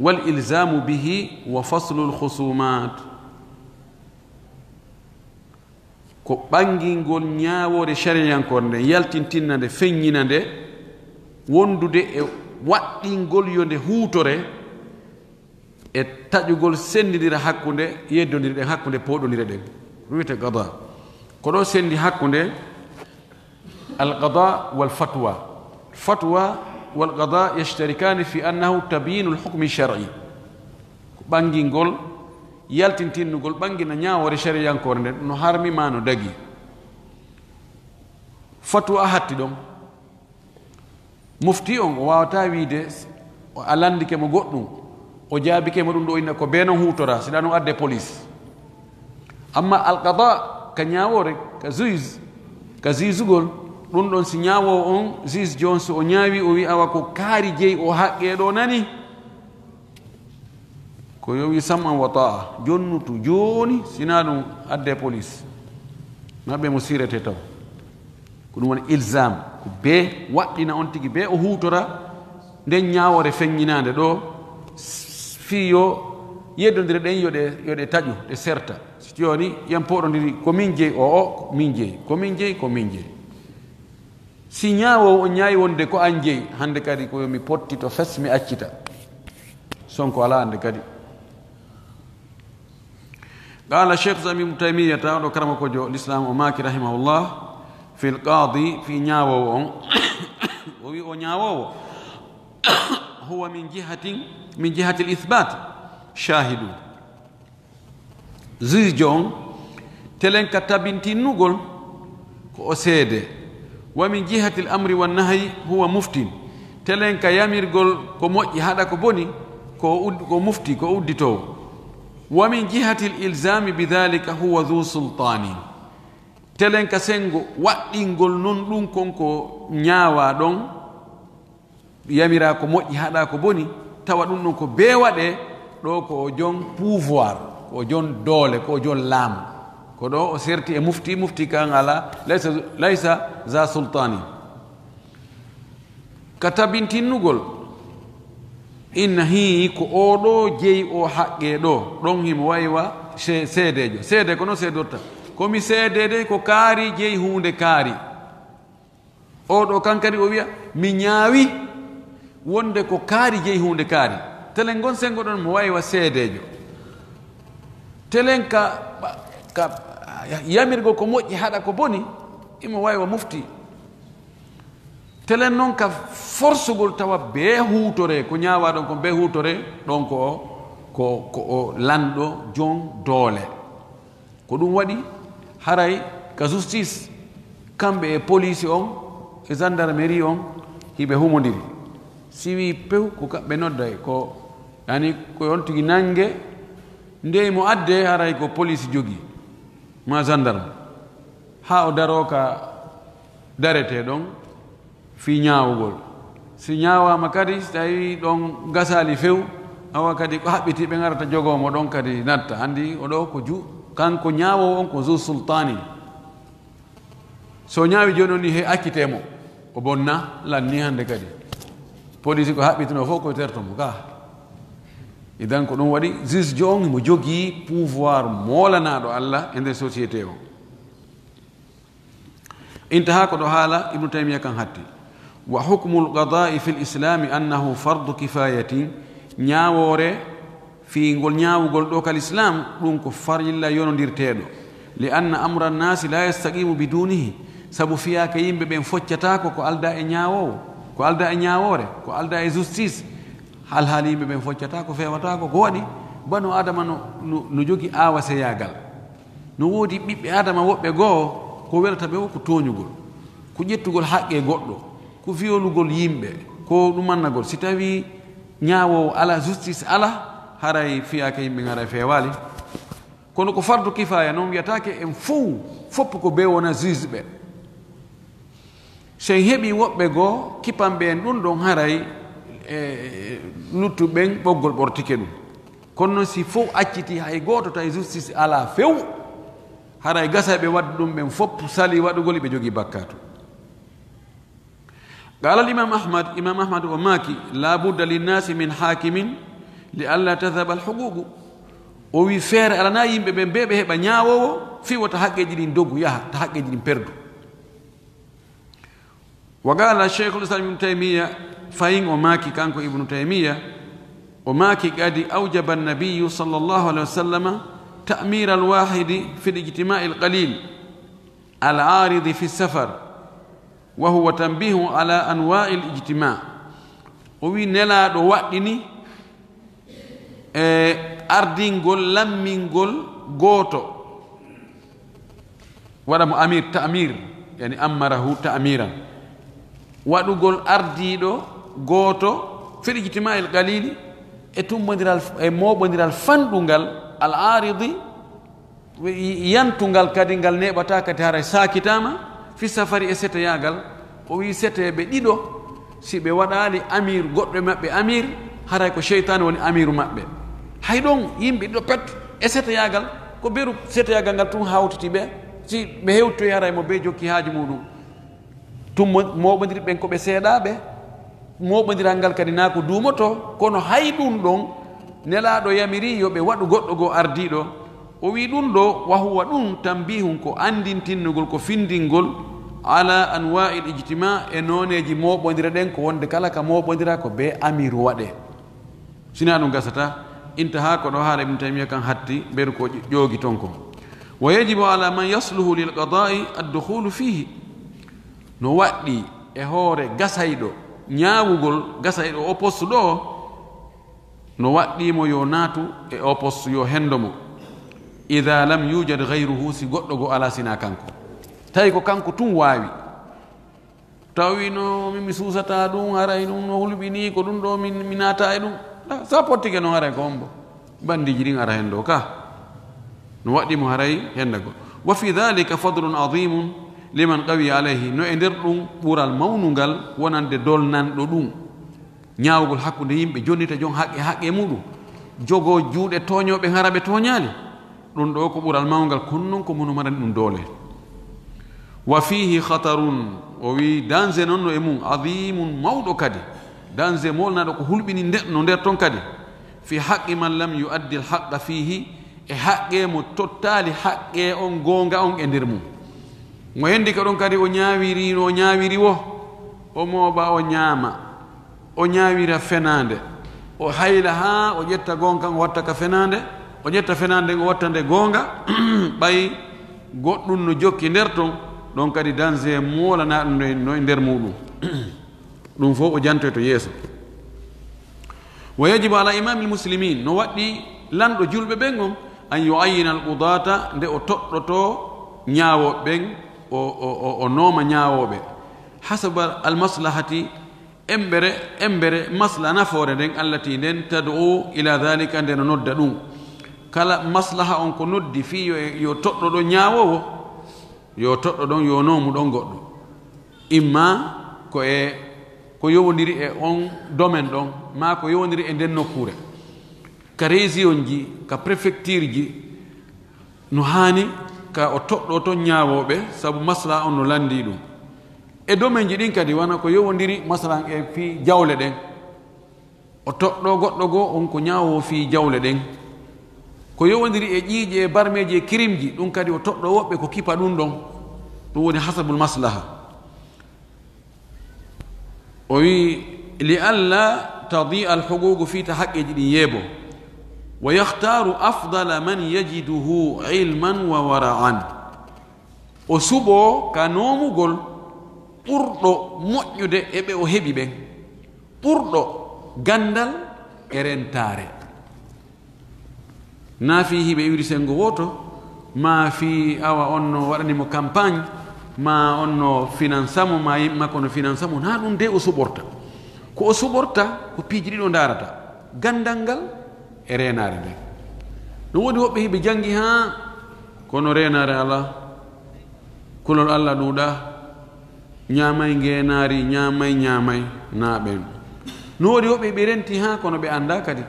wal ilzamu bihi wa faslu al-khusumat. Ko ɓangingol ñaawoore shariyankoore nden, yaltintinna nde, feññina nde, wondude e waɗɗingol yo nde huutore, e taƴugol senndindira hakkunde yeddondiri ɗen, hakkunde pooɗondire ɗen. Ɗum wiyetee qada. Ko ɗo senndi hakkunde al-qada wal fatwa. Fatwa wal qada yashtarikani fi annahu tabyinu al-hukmi shar'i. Ko ɓangingol, yaltintinnugol, ɓangina ñaawoore shariyankoore nden, no harmi maa no dagi. Fatwa hatti ɗon. Mufti on, o waawataa wiide, o, a lanndike mo goɗɗum, o jaabike mo ɗum ɗo, inna ko bee non huutora, si ɗa non adde police. Amma alqada, ka ñaawoore, ka juge, ka juge-ugol, ɗum ɗon si ñaawoowo on, juge jo on, so o ñaawi, o wi'i, awa ko kaari jeyi o haqqee ɗo nani, ko yo wi sam'an wa ta'a, jonnutu jooni, si naa ɗum adde police, maɓɓe mo sirete taw. Ko ɗum woni ilzam, ko bee waɗɗina on tigi, bee o huutora nden ñaawoore feññinaande ɗo, fii yo yeddondire ɗen yo ɗe, yo ɗe taƴu, ɗe serta. Si jooni, yen pooɗondiri, ko min jeyi, o, o, ko min jeyi, ko min jeyi, ko min jeyi. Si ñaawoowo on ñaawi wonde ko an jeyi, hannde kadi ko yo mi pottito fes, mi accita. Sonko alaa hannde kadi. Qaala Cheikh Islam Ibnu Taymiyata, oɗo karamokoojo Lislaam, o maaki, rahimahullah, fil qaadi, fii ñaawoowo on, o wi o ñaawoowo, huwa min jihatin, min jihatil ithbaat, shaahidu. Juge on, telen ka tabintinnugol, ko o seede. Wa min jihatil amri wan nahyi huwa muftin. Telen ka yamirgol ko moƴƴi haɗa ko boni, ko o ud-, ko mufti, ko o udditoowo. Wa min jihatil ilzami bi dhalika huwa dhu sultani. Telen ka sengo waɗɗingol non ɗum kon ko ñaawaa ɗon, yamiraa ko moƴƴi, haɗaa ko boni, tawa ɗum ɗon ko bee waɗee, ɗo ko o jon pouvoir, ko o jon doole, ko o jon laamu. Ko ɗo o serti e mufti, mufti kan alaa, laysa, laysa za sultani. Ka tabintinnugol, inna hii ko oo ɗo jeyi o haqqee ɗo, ɗon himo wayi wa se-, seedeejo. Seede ko no seedorta. Ko mi seedeede ko kaari jeyi huunde kaari. Oo ɗo kan kadi o wi'a, mi ñaawi wonde ko kaari jeyi huunde kaari. Telen ngon sengo ɗon mo wayi wa seedeejo. Telen ka, ka yamirgol ko moƴƴi haɗa ko boni, imo wayi wa mufti. Telen non ka forsugol tawa bee huutore, ko ñaawaa ɗon kon bee huutore, ɗon ko o, ko, ko o lanɗo jon doole. Ko ɗum waɗi haray ka justice, kamɓe e police on, e gendarmerie on, hiɓe humondiri. Si wii pew ko kaɓɓe nodday, ko, yani, ko on tigi nange, ndey mo adde haray ko police jogi, ma gendarme. Haa o daroo ka daretee ɗon, fii ñaawugol. Si ñaawaama kadi, si tawii ɗon gasaali few, awa kadi ko haɓɓitii ɓe ngarata jogoo mo ɗon kadi natta. Anndi o ɗo ko ju-, kanko ñaawoowo on ko zu sultani. So ñaawi jooni on ni, he accitee mo, o bonna, lanni hannde kadi. Police ko haɓɓitino fof ko terto mo ka. Idan ko ɗum waɗi juge jo on mo jogii pouvoir moolanaaɗo Allah e nder société o. Intaha ko ɗo haala Ibnu Taymiya kan hatti. Wa hukmul qada'i fil islami annahu fardu kifayatin, ñaawoore fii ngol ñaawugol ɗo kal islam, ɗum ko farilla yonondirteeɗo. Li anna amra nnaasi la yastaqimu bidunihi, sabu fiyaake yimɓe ɓen foccataako ko alda e ñaawoowo, ko alda e ñaawoore, ko alda e justice. Alhaali yimɓe ɓen foccataako, feewataako, ko waɗi banu Adama no, no, no jogi aawaseyaagal. No woodi ɓiɓɓe Adama woɓɓe goo, ko welata ɓe o ko tooñugol, ko ƴettugol haqqe goɗɗo, ko fiyolugol yimɓe, ko ɗumannagol. Si tawi ñaawoowo ala, justice ala, haray fiyaake yimɓe ɓen haray feewaali. Kono ko fardu kifaya, non wiyataake en fow, fopp ko bee wona juge ɓe. So en heɓii woɓɓe goo, kipan ɓe en ɗum ɗon haray, e, luttuɓe ɓen ɓoggol ɓortike ɗum. Kono non si fow accitii, hay gooto tawi justice alaa few, haray gasay ɓe waɗde ɗum ɓen fopp sali waɗugol, ɓe jogii bakkaatu. Qala al-Imam Ahmad, Imam Ahmad o maaki, la budda linnasi min hakimin li alla tadhhaba al-huququ. O wi feere alana yimɓe ɓen, be ɓe heɓa ñaawoowo, fii wota haqqeeji ɗin dogu, yaha, ta haqqeeji ɗin perdu. Wa qala Shaykhul Islam Ibn Taymiya, fayin o maaki kanko Ibnu Taymiya, o maaki kadi, awjaba an-nabiyyu sallallahu alayhi wa sallama ta'mira al-wahidi fi al-ijtima'i al-qalil al-aridi fi safar, wa huwa tanbihu ala anwa'i al-ijtima'. O wi Nelaaɗo waɗɗini e ardingol, lammingol gooto, waɗa mo amir, ta'mir, yani ammarahu ta'miran. Waɗugol ardiiɗo gooto fil ijtima'il qalili, e tummbondiral, e mooɓondiral fanɗungal, al aridi, yantungal kadi ngal neeɓataa kadi haray saakitaama, fi safari, e seteyaagal. O wi seteeɓe ɗiɗo, si ɓe waɗaali amir, goɗɗo e maɓɓe amir, haray ko seytaane woni amiru maɓɓe. Hay ɗon yimɓe ɗiɗo pet e seteyaagal, ko beru seteyaagal ngal tun hawtiti ɓe, si ɓe hewtoyi haray mo bee jokki haaju muɗum. Tun mo-, mooɓondirɓe ɓen ko ɓe seeɗaaɓe, mooɓondiral ngal kadi naa ko duumoto, kono hay ɗum ɗon Nelaaɗo yamiri yo ɓe waɗu goɗɗo goo ardiiɗo. O wi ɗum ɗo, wa huwa ɗum tanbihun, ko anndintinnugol, ko findingol, ala anwa'il ijtima, e nooneeji mooɓondire ɗen, ko wonde kala ka mooɓondira ko bee amiru waɗee. Sinaa ɗum gasata, intaha ko ɗo haala Ibnu Taymiya kan hatti, beru ko ƴoogi ton kon. Wa yajibu ala man yasluhu lil qada'i ad-dukhulu fihi. No waɗɗii e hoore gasayɗo ñaawugol, gasayɗo o poste ɗo, no waɗɗii mo yo naatu e o poste, yo henndo mo. Idha lam yujad ghayruhu, si goɗɗo goo alaa sinaa kanko. Tawi ko kanko tun waawi. Tawi no mi, mi suusataa ɗum, haray ɗum no hulɓinii, ko ɗum ɗo min, mi naataa e ɗum. Ah, sa pottike noon, haray ko hombo? Banndiiji ɗin ara henndo ka. No waɗɗii mo haray henndago. Wa fi dhalika fadlun adhimun liman qawiya alayhi. No e nder ɗum ɓural mawnungal wonande dolnanɗo ɗum. Ñaawugol hakkunde yimɓe, jonnita jon haqqe, haqqe muɗum. Jogoo juuɗe tooñooɓe, hara ɓe tooñaali. Ɗum ɗo ko ɓural mawngal, kono noon ko mo no marani ɗum doole. Wa fihi khatarun, o wi danger noon no e mum, adhimun, mawɗo kadi. Danger molnaɗo ko hulɓini nde-, no nder ton kadi. Fi haqqi man lam yu'addi al-haqqa fihi, e haqqe mo tottaali haqqe on, goonga on e nder mum. Mo hendike ɗon kadi o ñaawiri no o ñaawiri wo, o mooɓa, o ñaama. O ñaawira fenaande, o hayla haa o ƴetta goonga, o watta ka fenaande, o ƴetta fenaande, o watta nde goonga, ɓay goɗɗum no jokki nder ton, ɗon kadi danger moolana ɗum no e nder muɗum. Ɗum fof o jantoyto yeeso. Wa yajibu ala imamil muslimin, no waɗɗi lanɗo julɓe ɓen on, an yuayyina al qudata, nde o toɗɗoto ñaawooɓe ɓen, o, o, o, o nooma ñaawooɓe. Hasaba al maslahati, embere, embere masla nafoore nden, allati nden, tad'u ila dhalika, nde no nodda ɗum. Kala maslaha on ko noddi fii yo, yo toɗɗo ɗon ñaawoowo, yo toɗɗo ɗon, yo noomu ɗon goɗɗo. Imma ko e, ko yowondiri e on domaine ɗon, maa ko yowondiri e nden nokkuure. Ka région ji, ka préfecture ji, no haani ka o toɗɗo toon ñaawooɓe, sabu maslaha on no lanndii ɗum. E domaine ji ɗin kadi, wano ko yowondiri, masalan, e fii jawle ɗen, o toɗɗo goɗɗo goo, on ko ñaawoowo fii jawle ɗen. Ko yowondiri e ƴiiƴe, e barmeeji, e kirimji, ɗum kadi o toɗɗo woɓɓe ko kipa ɗum ɗon. Ɗum woni hasabul maslaha. O wi, "Li alla tadi al huququ", fii ta haqqeeji ɗin yeebo. "Wa yakhtaru afdala man yajiduhu ilman wa wara'an." O suɓoo ka noomugol ɓurɗo moƴƴude e ɓe o heɓi ɓen, ɓurɗo ganndal e rentaare. Naa fii hiɓe iwri senngo wooto, maa fii awa on no waɗani mo campagne, maa on no finansa mo, maa yimɓe makko no finansa mo. Naa ɗum de o suɓorta. Ko o suɓorta ko piiji ɗiɗo ndaarata, ganndal ngal e reenaare nden. Ɗum woni woɓɓe hiɓe janngi haa kono reenaare alaa, kulol Alla ɗuuɗaa, ñaamay ngeenaari, ñaamay, ñaamay, naa ɓen. No woodi woɓɓe ɓe renti haa kono ɓe anndaa kadi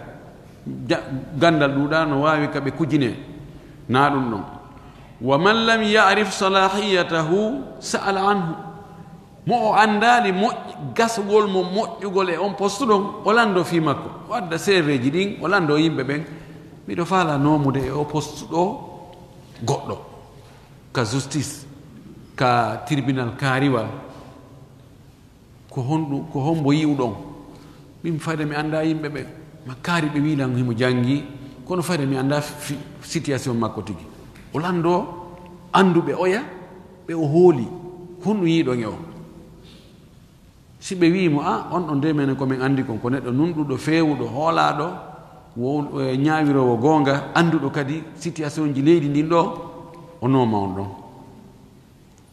ja-, ganndal ɗuuɗaa no waawi ka ɓe kujinee, naa ɗum ɗon. "Wa man lam ya'rif salahiyatahu sa'ala anhu." Mo o anndaali moƴƴ-, gasgol mo moƴƴugol e on poste ɗon, o lanndoo fii makko. O adda C V ji ɗin, o lanndoo yimɓe ɓen. "Miɗo faalaa noomude e o poste ɗo goɗɗo, ka justice, ka tribunal kaariwal. Ko honɗum, ko hombo yi'uɗon?" "Min fayda mi anndaa yimɓe ɓe, ma kaari ɓe wiilan himo janngi, kono fayda mi anndaa fi-, situation makko tigi." O lanndoo annduɓe oya, ɓe o hooli, "Honɗum yi'uɗon e o?" Si ɓe wi'i mo, "A, on ɗon de, menen ko min anndi kon, ko neɗɗo nunɗuɗo, feewuɗo, hoolaaɗo, wo, e, ñaawiroowo goonga, annduɗo kadi situation ji leydi ndin ɗo, o nooma on ɗon."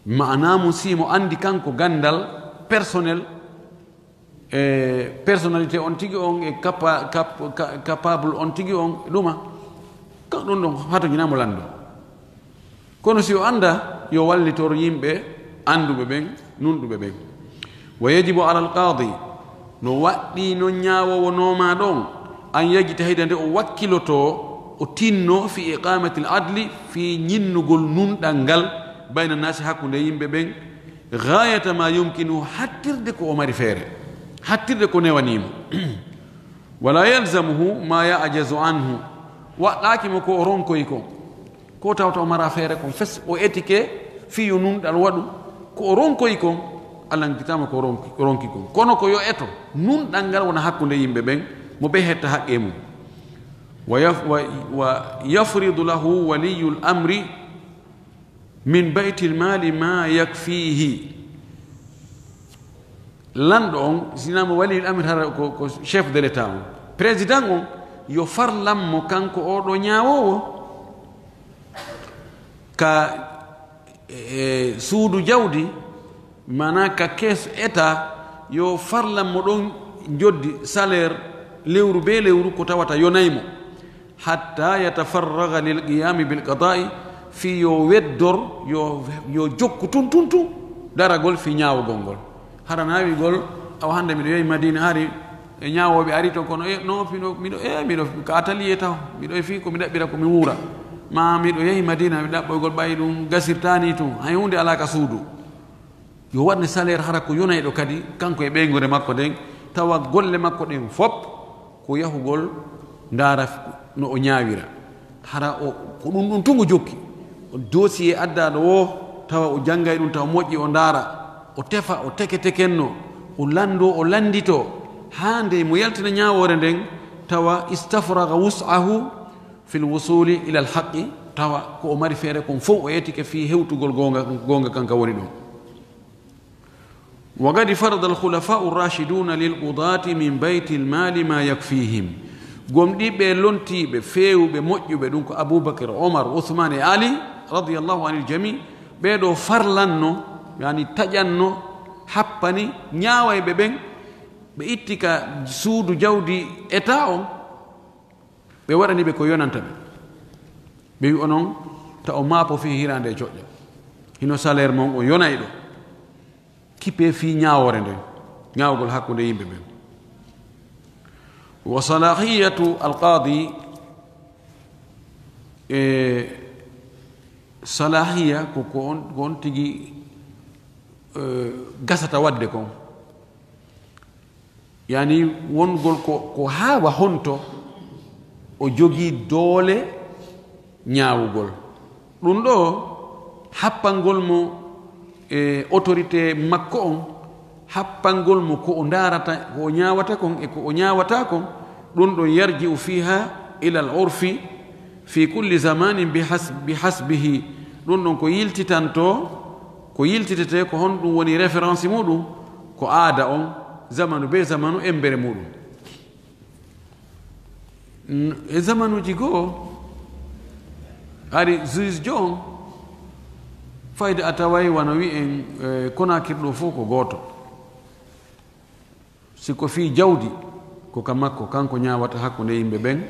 Maanaa mum, si mo anndi kanko ganndal personnel, e, personnalité on tigi on, e capa-, cap-, ca-, capable on tigi on, e ɗuma, ka ɗum ɗon hatojinaa mo lanndo. Kono si o anndaa, yo wallitor yimɓe annduɓe ɓen, nunɗuɓe ɓen. "Wa yajibu ala alqaadi", no waɗɗii non ñaawoowo noomaa ɗon, "an yajtahida", nde o wakkilotoo, o tinnoo, "fi iqamati al adli", fii ñinnugol nunɗal ngal, "bayna naasi", hakkunde yimɓe ɓen, "ghayata ma yumkinu", hattirde ko o mari feere, hattirde ko newanii mo. "Wala yalzamuhu ma ya'jazu anhu", waɗɗaaki mo ko o ronkoyi kon. Ko tawta o mara feere kon fes, o etike fii yo nunɗal waɗu. Ko o ronkoyi kon, Alla nangitaama ko ronki, ronki kon. Kono ko yo eto, nunɗal ngal wona hakkunde yimɓe ɓen, mo ɓe hetta haqqee mum. "Wa yaf-, wa, wa yafridu lahu waliyul amri min baytil mali ma yakfihi." Lanɗo on, sinama waliyul amri, hara ko, ko chef de l'État on. Président on, yo farlan mo kanko oo ɗoo ñaawoowo ka, e, suudu jawdi, maanaa ka kees État, yo farlan mo ɗon njoddi, salaire, lewru bee lewru, ko tawata yonay mo. "Hatta yatafarraga lil qiyami bil qada'i", fii yo weddor, yo, yo jokku tun, tun, tun, daragol fii ñaawugol ngol. Hara na wi'ugol, "Awa hannde miɗo yehi Madina, hari e ñaawooɓe ari ton, kono e, no, miɗo, miɗo, e, miɗo ka atelier taw, miɗo e fii ko mi ɗaɓɓira ko mi wuura. Ma miɗo yehi Madina, mi ɗaɓɓoygol ɓay ɗum gasirtaani tun, hay huunde alaa ka suudu." Yo waɗne salaire hara ko yonayɗo kadi, kanko e ɓeynguure makko nden, tawa golle makko ɗen fop ko yahugol ndaara no o ñaawira. Hara o, ko ɗum ɗum tun o jokki. Dossier addaaɗo o, tawa o janngay ɗum, tawa moƴƴi, o ndaara, o tefa, o teke tekenno, o lanndoo, o lannditoo, haa nde mo yaltina ñaawoore nden, tawa istafraga wus'ahu fil wusuli ilal haqqi, tawa ko o mari feere kon fof o etike fii hewtugol goonga, goonga kanka woni ɗum. "Wa qad farada al khulafa'u rashiduna lil qudati min baytil mali ma yakfihim." Gomɗiiɓe lontiiɓe, feewuɓe, moƴƴuɓe, ɗum ko Abubakar, Omar, Usman e Ali, radiyallahu anil jami, ɓee ɗoo farlanno, yani taƴanno, happani ñaawayɓe ɓen, ɓe itti ka suudu jawdi État on, ɓe waɗani ɓe ko yonanta ɓe. Ɓe wi onon, ta o maapo fii hiraande e coƴƴa. Hino salaire mon o yonayɗo. Kipe fii ñaawoore nden, ñaawugol hakkunde yimɓe ɓen. Wa salahiyatu alqaadi, e, Salahiya ko ko on, ko on tigi eh, gasata waɗde kon. Yani wongol ko, ko haawa honto o jogii doole ñaawugol. Ɗum ɗo happangol mo e autorité makko on, happangol mo ko o ndaarata, ko o ñaawata kon e ko o ñaawata kon, ɗum ɗon yarji'u fiha ila al urfi fi kulli zamanin bi has-, bi hasbihi. Ɗum ɗon ko yiltitanto, ko yiltitetee ko honɗum woni référence muɗum, ko aada on, zamanu be zamanu, embere muɗum. N-, e zamanuuji goo, hari juge jo on, fayde a taway wano wi'en, eh, Konakiri ɗo fof ko gooto. Si ko fii jawdi, ko ka makko, kanko ñaawata hakkunde yimɓe ɓen.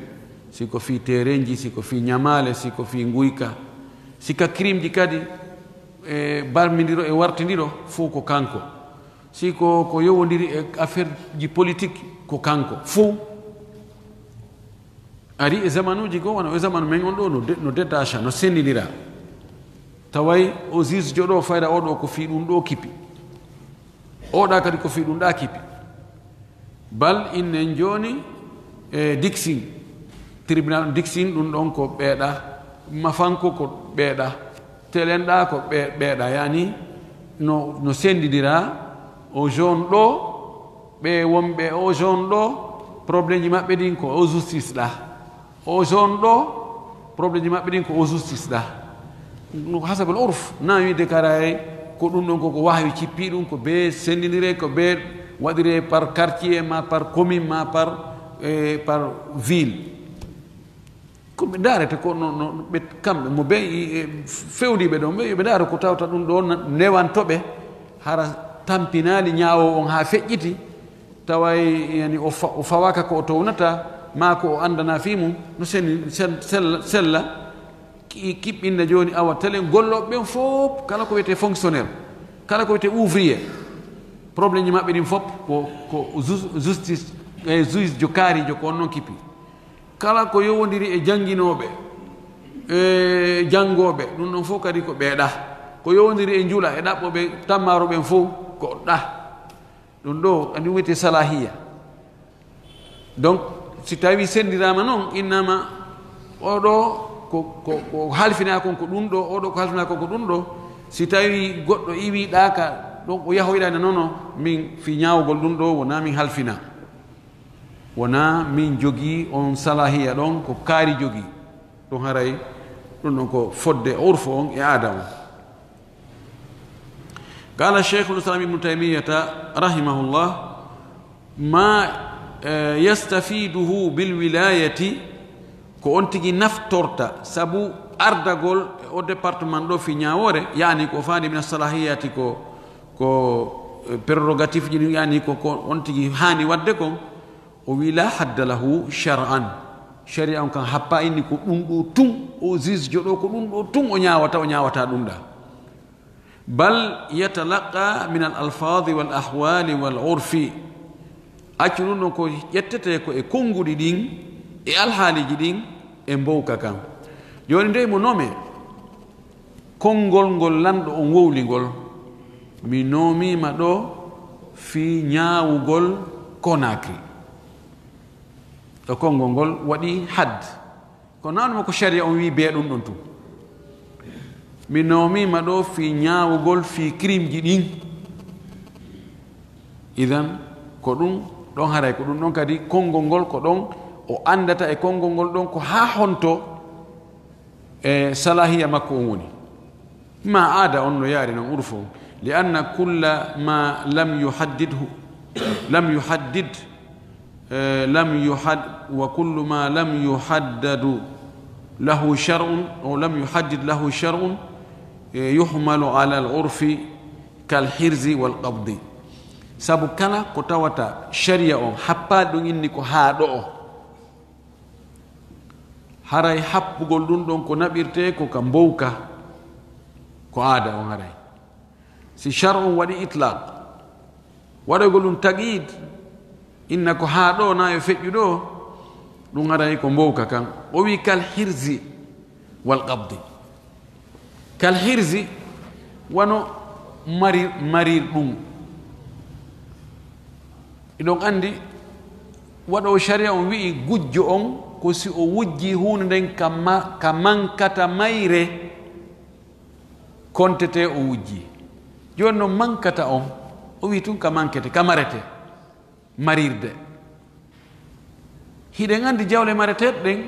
Si ko fii terrainji, si ko fii ñamaale, si ko fii nguyka, si ka crime ji kadi, e barmindiro e wartindiro, fof ko kanko. Si ko, ko yowondiri e affaire ji politique, ko kanko. Fof ari e zamanuuji goo, wano e zamanu men on ɗo, no de-, no détacha, no senndindira. Taway o juge jo ɗo, fayda o ɗo ko fii ɗum ɗo kipi. O ɗa kadi ko fii ɗum ɗa kipi. Bal innen jooni e Dixin, tribunal Dixin, ɗum ɗon ko ɓeeɗa, Mafanko ko ɓeeɗa, Telenɗa ko ɓe-, ɓeeɗa, yani no, no senndindira. O zone ɗo, ɓe wonɓe o zone ɗo, problème ji maɓɓe ɗin ko o justice ɗa. O zone ɗo, problème ji maɓɓe ɗin ko o justice ɗa. No hasabul urf, na wiide karay ko ɗum ɗon ko, ko wahyu cippi ɗum, ko be senndindire, ko be waɗire par quartier, ma par commune, ma par, eh, par ville. Ko ɓe ndaarete ko no, no ɓe, kamɓe mo ɓe, e, fewndiiɓe ɗon, ɓe, ɓe ndaara ko tawta ɗum ɗo na-, newanto ɓe, hara tampinaali ñaawo on haa feƴƴiti, taway, yani, o fa-, o fawaaka ko o townata, maa ko o anndana fii mum, no seni-, sel-, sel-, sella, ki-, kiɓɓinna jooni awa telen gollooɓe ɓen fof, kala ko wiyetee fonctionnaire, kala ko wiyetee ouvrier, problème ji maɓɓe ɗin fof ko, ko jus-, justice, e juge jo kaarijo ko on non kippi. Kala ko yowondiri e jannginooɓe, e janngooɓe, ɗum ɗon fof kadi ko ɓeeɗa. Ko yowondiri e njula e ɗaɓɓooɓe tammaaru ɓen fof ko ɗa. Ɗum ɗo, anndi wiyetee salahiya. Donc, si tawi senndiraama noon, innama oɗo ko, ko, ko halfinaa kon ko ɗum ɗo, oɗo ko halfinaa kon ko ɗum ɗo. Si tawi goɗɗo iwi ɗaaka, ɗon o yahoyɗa ne, non, non, min fii ñaawugol ɗum ɗo, wonaa min halfinaa. Wonaa min jogii on salahiya ɗon, ko kaari jogii. Ɗum haray, ɗum ɗon ko fodde urfu on e aada on. Qala Sheikhul Islam Ibn Taymiyyata rahimahullah, ma, eh, yastafiduhu bil wilayati, ko on tigi naftorta sabu ardagol e o département ɗo fii ñaawoore, yani ko faandi min salahiyati ko, ko, eh, prérogative ji ɗin, yani ko, ko on tigi haani waɗde kon, o wi la hadda lahu shar'an. Sharia on kan happa inni ko ɗum ɗo tun, o juge jo ɗo ko ɗum ɗo tun o ñaawata, o ñaawata ɗum ɗa. Bal yatalaqa min al alfadi wal ahwali wal urfi. Accu ɗum ɗon ko ƴettete ko e konnguɗi ɗin, e alhaaliji ɗin, e mbowka kan. Jooni nde mo nome, konngol ngol lanɗo on wowli ngol, mi noomiima ɗo fii ñaawugol Conakry. Ɗo konngol ngol waɗi had. Ko naanuma ko sharia on wi bee ɗum ɗon tun. Mi noomiima ɗo fii ñaawugol fii crime ji ɗin. Idan, ko ɗum ɗon haray, ko ɗum ɗon kadi konngol ngol, ko ɗon o anndata e konngol ngol ɗon ko haa honto e salahiya makko on woni. Ma aada on no yaari non urfu on. Li anna kulla ma lam yuhaddidhu, lam yuhaddid, eh, lam yuhad-, wa kullu ma lam yuhaddadu lahu shar'un, o lam yuhaddid lahu shar'un, eh, yuhmalu ala al urfi kal hirzi wal qabdi. Sabu kala ko tawata sharia on happaali ɗum inni ko haa ɗo'o. Haray happugol ɗum ɗon ko naɓirtee ko ka mbowka, ko aada on haray. Si shar'u on waɗi itlaq, waɗoygol ɗum taqyid, inna ko haa ɗo na yo feƴƴu ɗo, ɗum haray ko mbowka kan. O wi kal hirzi wal qabdi. Kal hirzi, wano marir, marir ɗum. Iɗon anndi, waɗoowo shari'a on wi'i gujjo on, ko si o wujji huunde nden ka ma-, ka mankata mayre, kontete o wujji. Jooni non mankata on, o wi'i tun ka mankete, ka marete, marirde. Hiɗen anndi jawle mareteeɗe ɗen,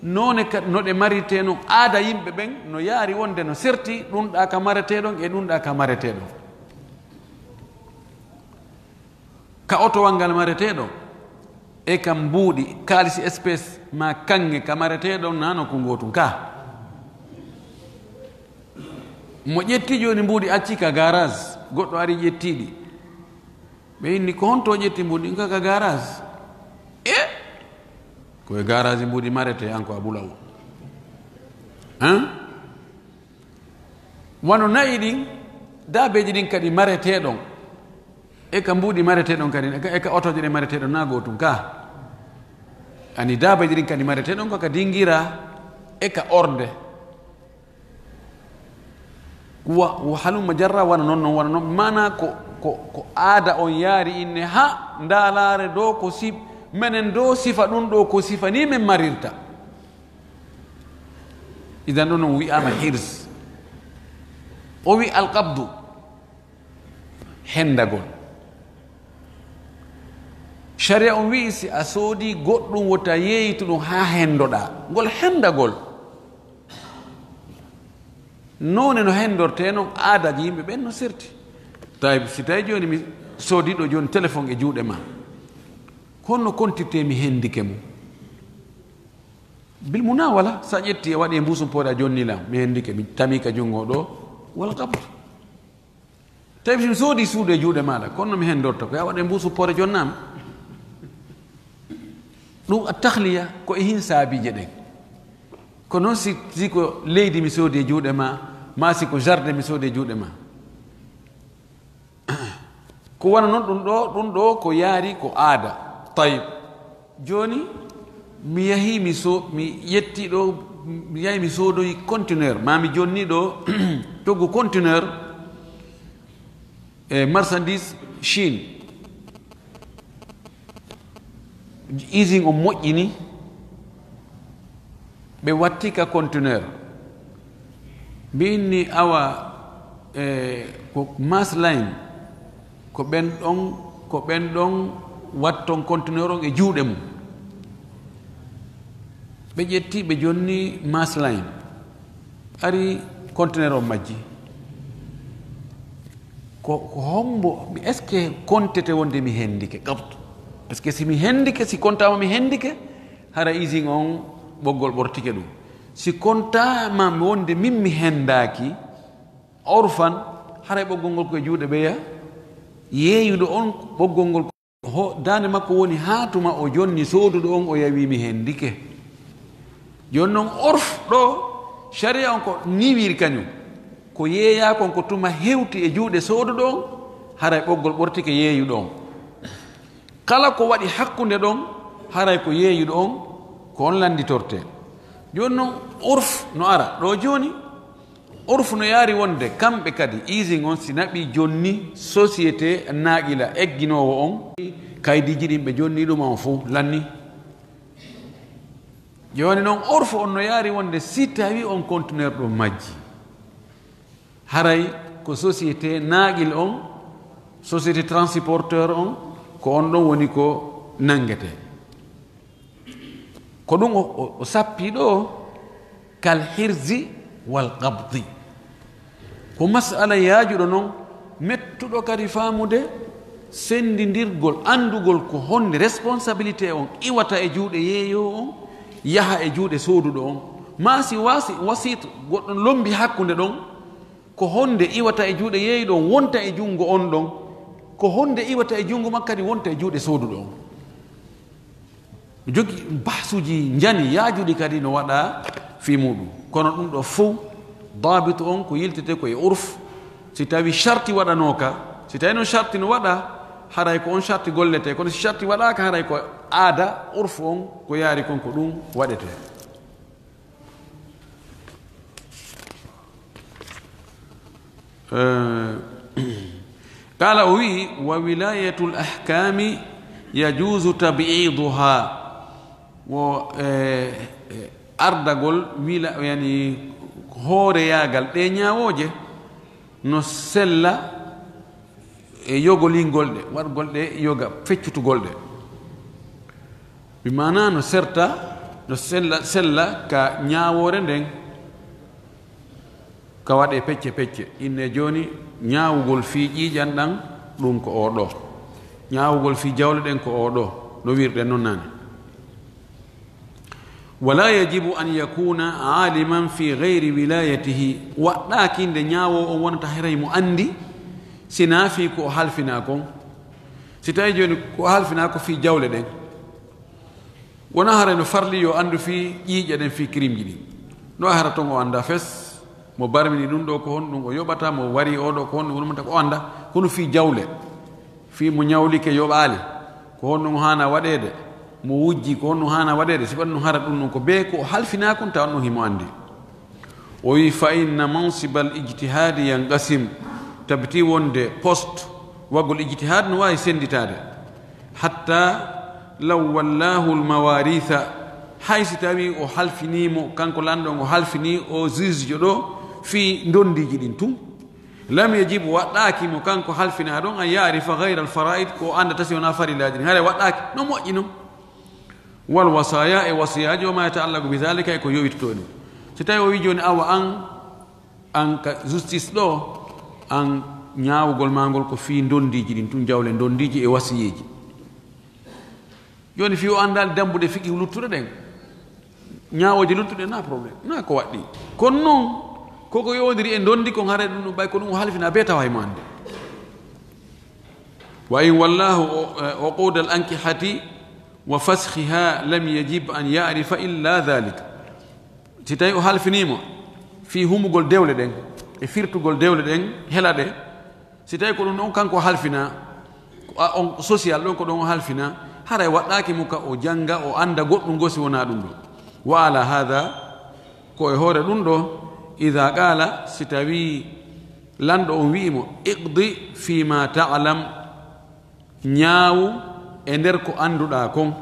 noone ka, no ɗe marirtee non, aada yimɓe ɓen no yaari wonde no serti ɗun ɗa ka maretee ɗon e ɗun ɗa ka maretee ɗon. Ka otowal ngal maretee ɗon, e ka mbuuɗi, kaalisi espèce, maa kaŋŋe ka maretee ɗon, naa no ko ngootun ka. Mo ƴetti jooni mbuuɗi acci ka garage, goɗɗo ari ƴettiɗi. Ɓe inni, "Ko honto ƴetti mbuuɗi?" "Ka, ka garage." "E? Ko e garage mbuuɗi marete, an ko a ɓulawo." Hein? Wano na'i ɗin, daabeeji ɗin kadi maretee ɗon. E ka mbuuɗi maretee ɗon kadi, e ka, e ka otooje ɗe maretee ɗon, naa gootun ka. Ani daabeeji ɗin kadi maretee ɗon ko ka dingira, e ka orde. Wa, wa halumma jarra, wano non, non, wano non. Maanaa ko, ko, ko aada on yaari inne, ha, ndaalaare ɗoo ko si-, menen ɗoo sifa ɗun ɗoo ko sifa ni men marirta. Idan ɗon on wi'aama hirs. O wi alqabdu, hendagol. Shari'a on wi'i si a soodi goɗɗum wota yeeyitu ɗum ha hendoɗaa. Ngol hendagol. Noone no hendortee non, aadaaji yimɓe ɓen no serti. Tawi si tawi jooni mi soodi ɗo jooni téléphone e juuɗe ma, kono no kontirtee mi hendike mo? Bil muna wala, sa ƴetti a waɗi e mbuusum poore a jonni lan, mi hendike, mi tami ka junngo ɗo, wal qabd. Tawi si mi soodi suudu e juuɗe maaɗa, kono no mi hendorta ko a waɗi e mbuusum poore jonnaama. Ɗum a tahliya ko e hin saabiije ɗen. Ko noon si, si ko leydi mi soodi e juuɗe ma, maa si ko jardin mi soodi e juuɗe ma. Ko wano noon ɗum ɗo, ɗum ɗo ko yaari ko aada. Tayib. Jooni, mi yahi mi so-, mi yetti ɗo, mi yahi mi soodoyi conteneur, maa mi jonni ɗo coggu conteneur e marchandise Chine. Usine on moƴƴini, ɓe watti ka conteneur. Mbiin ni awa, e, ko Maersk Line, ko ɓen ɗon, ko ɓen ɗon watton conteneur on e juuɗe mum. Ɓe ƴetti, ɓe jonni Maersk Line. Ari conteneur on majji. Ko, ko hombo, est-ce que kontete wonde mi hendike? Qabtu. Est-ce que si mi hendike, si kontaama mi hendike, hara usine on ɓoggol ɓortike ɗum. Si kontaama wonde min mi hendaaki, orfan, haray ɓoggol ngol ko e juuɗe ɓeya yeeyuɗo on, ɓoggol ngol ko ho-, daande makko woni haa tuma o jonni sooduɗo on, o yawi mi hendike. Jooni non orf ɗo, sharia on ko niwiri kañum. Ko yeeyaa kon ko tuma hewti e juuɗe sooduɗo on, haray ɓoggol ɓortike yeeyuɗo on. Kala ko waɗi hakkunde ɗon, haray ko yeeyuɗo on, ko on lannditortee. Jooni non, urf no ara ɗo jooni. Urf no yaari wonde kamɓe kadi, usine on si naɓi jonni société naaqila egginoowo on, kaydiiji ɗin ɓe jonni ɗum on fof lanni. Jooni non, urf on no yaari wonde si tawi on conteneur ɗo majji, haray ko société naaqil on, société transporteur on, ko on ɗon woni ko nanngete. Ko ɗum o, o, o sappi ɗo, kal hirzi wal qabdi. Ko masala yaajuɗo non, mettuɗo kadi faamude senndindirgol, anndugol ko honde responsabilité on iwata e juuɗe yeeyoowo on, yaha e juuɗe sooduɗo on. Maa si wasi, wasiit goɗɗon lombi hakkunde ɗon, ko honde iwata e juuɗe yeeyuɗo on, wonta e junngo on ɗon, ko honde iwata e junngo makko kadi, wonta e juuɗe sooduɗo on. Jogi bahsuji njani yaajuɗi kadi no waɗa fii muɗum. Kono ɗum ɗo fow, daabitu on ko yiltete ko e urf. Si tawi sharti waɗanooka, si tawi noon sharti no waɗa, haray ko on sharti gollete. Kono si sharti waɗaaka, haray ko aada, urf on ko yaari kon ko ɗum waɗete. Eh, qala, o wi'i, "Wa wilayatul ahkami yajuzu tab'iduha." Wo, eh, eh, ardagol wila, yani, hooreyagal ɗe ñaawooje no sella e yogolingol ɗe, waɗgol ɗe yoga, feccutugol ɗe. Bi maana no serta, no sella, sella ka ñaawoore nden, ka waɗe pecce pecce. Inne jooni, ñaawugol fii ƴiiƴan ɗan, ɗum ko oo ɗoo. Ñaawugol fii jawle ɗen ko oo ɗoo, no wirɗen non naane. "Wala yajibu an yakuna aliman fi gayri wilayatihi." Waɗɗaaki nde ñaawoowo on wonata haray mo anndi, sinaa fii ko o halfinaa kon. Si tawi jooni ko o halfinaa ko fii jawle ɗen, wona haray no farli yo anndu fii ƴiiƴe ɗen, fii kirimji ɗin. No a hara ton o annda fes, mo barmini ɗum ɗo ko honɗum o yoɓata, mo wari o ɗo ko honɗum o ɗumata, ko o annda, kono fii jawle, fii mo ñawlike yoɓaali, ko honɗum haana waɗeede, mo wujji, ko honɗum haana waɗeede, si waɗi ɗum hara ɗum ɗum ko bee ko o halfinaa kon, tawa ɗum himo anndi. O wi, "Fa inna mansibal ijtihaadi yanqasim." Tabiti wonde poste waggol ijtihaad no waawi sennditaade. "Hatta law wallahu almawaritha." Hay si tawi o halfinii mo, kanko lanɗo on o halfinii o juge jo ɗo fii ndondiiji ɗin tun. "Lam yajib," waɗɗaaki mo kanko halfinaa ɗon, "an ya'rifa gayra alfaraid," ko o anndata si wonaa farillaaji ɗin. Haray waɗɗaaki, no moƴƴi non. "Wal wasaya," e wasiyaaji, "wa ma yata'allaqu bi dhalika," e ko yowitotoo ɗum. Si tawi o wi jooni, "Awa an, an ka justice ɗo, an ñaawugol maa ngol ko fii ndondiiji ɗin tun, jawle ndondiiji e wasiyeeji." Jooni fii o anndaali dambuɗe fiqi luttuɗe ɗen, ñaawooje luttuɗe, na problème, na ko waɗɗi. Kono non, koko yowondiri e ndondi kon, haray ɗum ɗum ɓay ko ɗum o halfina bee tawa hay mo anndi. "Wa in wallahu u-, eh, uqudal ankihati wa faskhiha lam yajib an ya'rifa illa dhalik." Si tawi o halfinii mo fii humugol dewle ɗen e firtugol dewle ɗen, hela ɗe, si tawi ko ɗum ɗon kanko halfinaa, ko a-, on social ɗon ko ɗon o halfinaa, haray waɗɗaaki mo ka o jannga, o annda goɗɗum goo si wonaa ɗum ɗo. "Wa ala hadha," ko e hoore ɗum ɗo, "idha qala," si tawi lanɗo on wi'i mo, "Iqdi fima ta'lam," ñaawu e nder ko annduɗaa kon.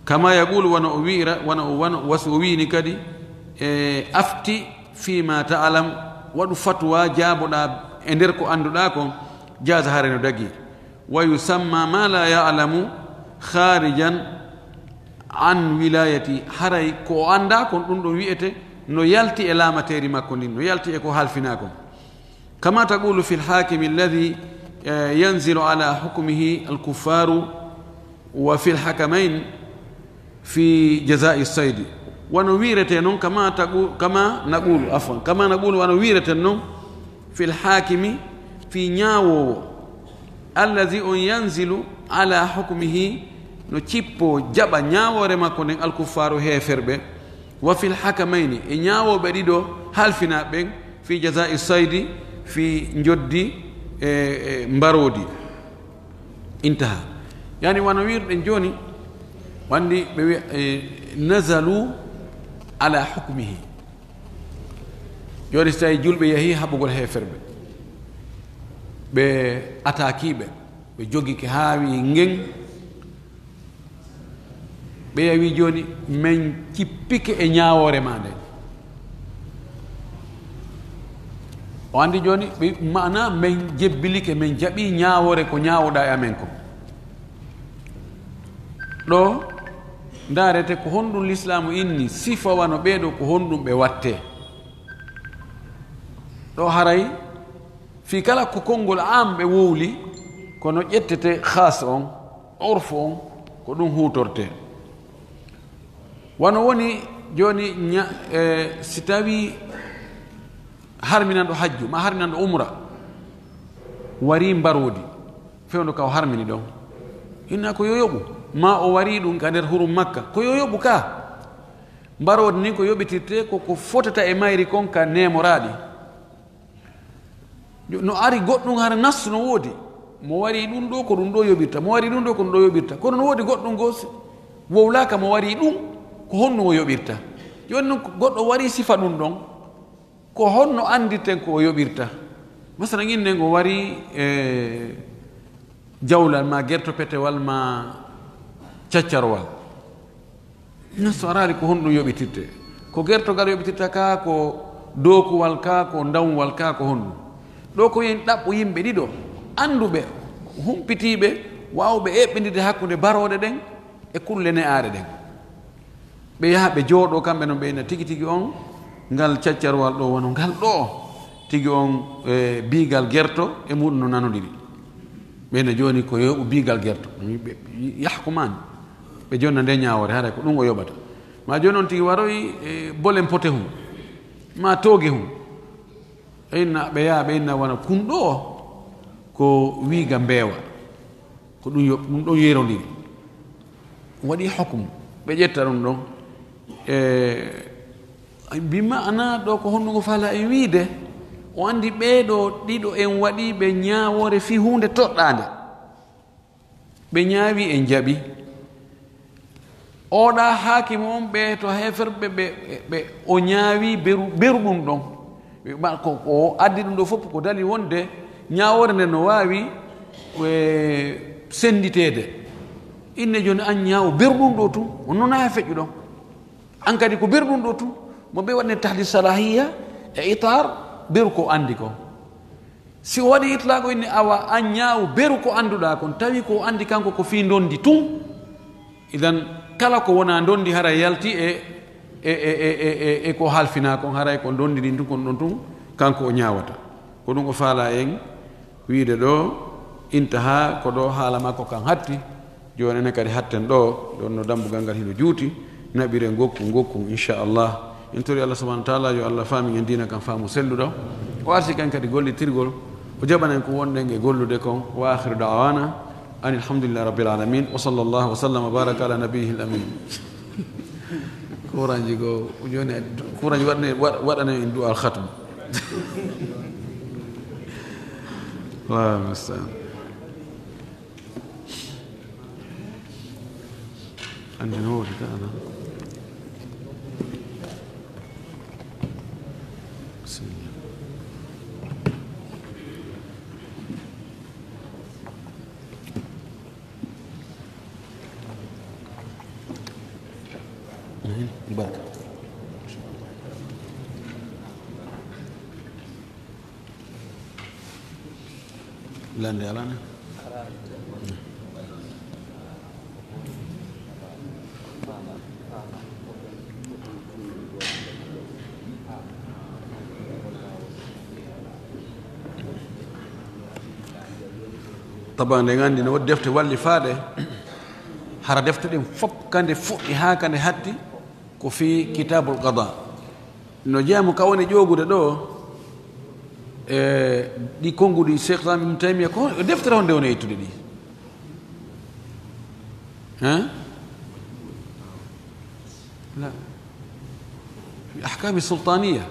Kama yaqulu, wano o wi'ira, wano o, wano wasi o wi'ini kadi, e, "Afti fima ta'lam," waɗu fatwa, jaaboɗaa e nder ko annduɗaa kon, "jaza," haray no dagi. "Wa yusamma ma la ya'lamu kharijan an wilayati," haray ko o anndaa kon ɗum ɗon wi'ete no yalti e laamateeri makko ndin, no yalti e ko halfinaa kon. "Kama taqulu fil hakimi alladhi, eh, yanzilu ala hukmihi al-kuffaru wa fil hakamain fi jazai saydi." Wano wi'irete non, kama taqu-, kama naqulu, afwan, kama naqulu, wano wi'ireten non, fil hakimi, fii ñaawoowo, alladhi on yanzilu ala hukmihi, no cippo jaɓa ñaawoore makko nden, al-kuffaaru, heeferɓe, wa fil hakamaini, e ñaawooɓe ɗiɗo halfinaaɓe ɓen, fi jazaa'i saydi, fi njoddi e, e mbaroodi. Intaha. Yani wano wi'irɗen jooni, wandi ɓe wi'a, e, nazalu ala hukmihi. Jooni si tawi julɓe yahi haɓugol heeferɓe, ɓe atakiiɓe, ɓe jogike haa wi ngen, ɓe yawi jooni, men cippike e ñaawoore maa nden. O anndi jooni, ɓe, maana men jebbilike, men jaɓi ñaawoore ko ñaawoɗaa e amen kon. Ɗo ndaarete ko honɗum Lislaamu inni, sifa wano ɓee ɗoo ko honɗum ɓe wattee. Ɗo haray fii kala ko konngol am ɓe wowli, kono ƴettete khaas on, urfu on, ko ɗum huutortee. Wano woni jooni ña-, e, si tawii harminanɗo hajju, maa harminanɗo umra, warii mbaroodi, fewndo ka o harmini ɗon. Inna ko yo yoɓu, maa o warii ɗum ka nder hurum Makka, ko yo yoɓu ka. Mbaroodi ni ko yoɓitirtee ko ko fotata e mayri kon ka neemoraaɗi. No ari goɗɗum hara nassu no woodi. Mo warii ɗum ɗoo, ko ɗum ɗoo yoɓirta. Mo warii ɗum ɗoo, ko ɗum ɗoo yoɓirta. Kono no woodi goɗɗum goo si wowlaaka mo warii ɗum, ko honɗum o yoɓirta? Jooni non ko goɗɗo warii sifa ɗum ɗon. Ko honno anndirten ko o yoɓirta? Masalan, innen o wari e jawlal ma gerto petewal ma caccarowal. No so araali ko honɗum yoɓitirte? Ko gertogal yoɓitirta ka, ko dookuwal ka, ko ndawwal ka, ko honɗum? Ɗo ko yen ɗaɓɓo yimɓe ɗiɗo annduɓe, humpitiiɓe, waawɓe eɓɓindirde hakkunde barooɗe ɗen e kulle ne'aaɗe ɗen. Ɓe yaha ɓe jooɗoo kamɓe non, ɓe ina tigi tigi on, ngal caccarwal ɗo wano ngal ɗo, tigi on, e, biigal gerto e muɗum no nanondiri. Ɓe ina jooni ko yoɓu biigal gerto. Ɓe yahkumaani. Ɓe jonna nde ñaawoore, haray ko ɗum o yoɓata. Ma jooni on tigi waroyi, e, bolen pote hum, ma tooge hum. E inna, ɓe yaha, ɓe inna wano kun ɗo ko wiiga mbeewa. Ko ɗum yo-, ɗum ɗon yerondiri. Waɗi hukum. Ɓe ƴetta ɗum ɗon. E, bi ma'ana ɗo ko honɗum o faala e wiide, o anndi ɓee ɗo ɗiɗo en waɗi ɓe ñaawoore fii huunde toɗɗaande. Ɓe ñaawi en jaɓi. Oɗa haakimu on ɓe to heeferɓe ɓe, ɓe, o ñaawi beru, beru ɗum ɗon. Ɓe ma-, ko, ko o addi ɗum ɗo fof ko dali wonde ñaawoore nden no waawi, e, sennditeede. Inne jooni an ñaawo beru ɗum ɗo tun, on noon haa feƴƴu ɗon. An kadi ko beru ɗum ɗo tun, mo ɓe waɗne tahdid salahiya e itar, beru ko anndi ko. Si o waɗi itlaago inne awa an ñaawu beru ko annduɗaa kon, tawi ko o anndi kanko ko fii ndondi tun. Idan kala ko wonaa ndondi hara yalti e, e, e ko halfinaa kon, haray ko ndondi ndin tun kon ɗon tun kanko o ñaawata. Ko ɗum o faala en wiide ɗo, intaha ko ɗo haala makko kan hatti. Jooni enen kadi hatten ɗo, ɗon no dambugal ngal hino juuti, naɓiren gokku, gokku, inchallah. En tori Allah subhanahu wa taala, yo Allah faamin en diina kan faamu selluɗo. O arsi kan kadi gollitirgol, o jaɓanen ko wonɗen e gollude kon. Wa akhiru da'wana anil hamdulillahi rabbil alamin. Wa sallallahu wa sallam wa baraka ala nabiyyihil amin. Kuranji go, jooni kuranji waɗane, waɗ-, waɗane en du'al khatm. Allahu musta'an. Anndi no woodi ka, ala. Bismillah. Barka. Lande alaa ne? Taban, nde nganndi no woodi defte wallifaaɗe, hara defte ɗen fof, kande fuɗɗi haa kande hatti, ko fii Kitabul Qada. No jeyaa mo ka woni ƴoogude ɗo, e ɗi konnguɗi Cheikh Islam Ibn Taymiya, ko deftere honde woni e ittude ɗi? Hein? La. Fi ahkami sultaniya.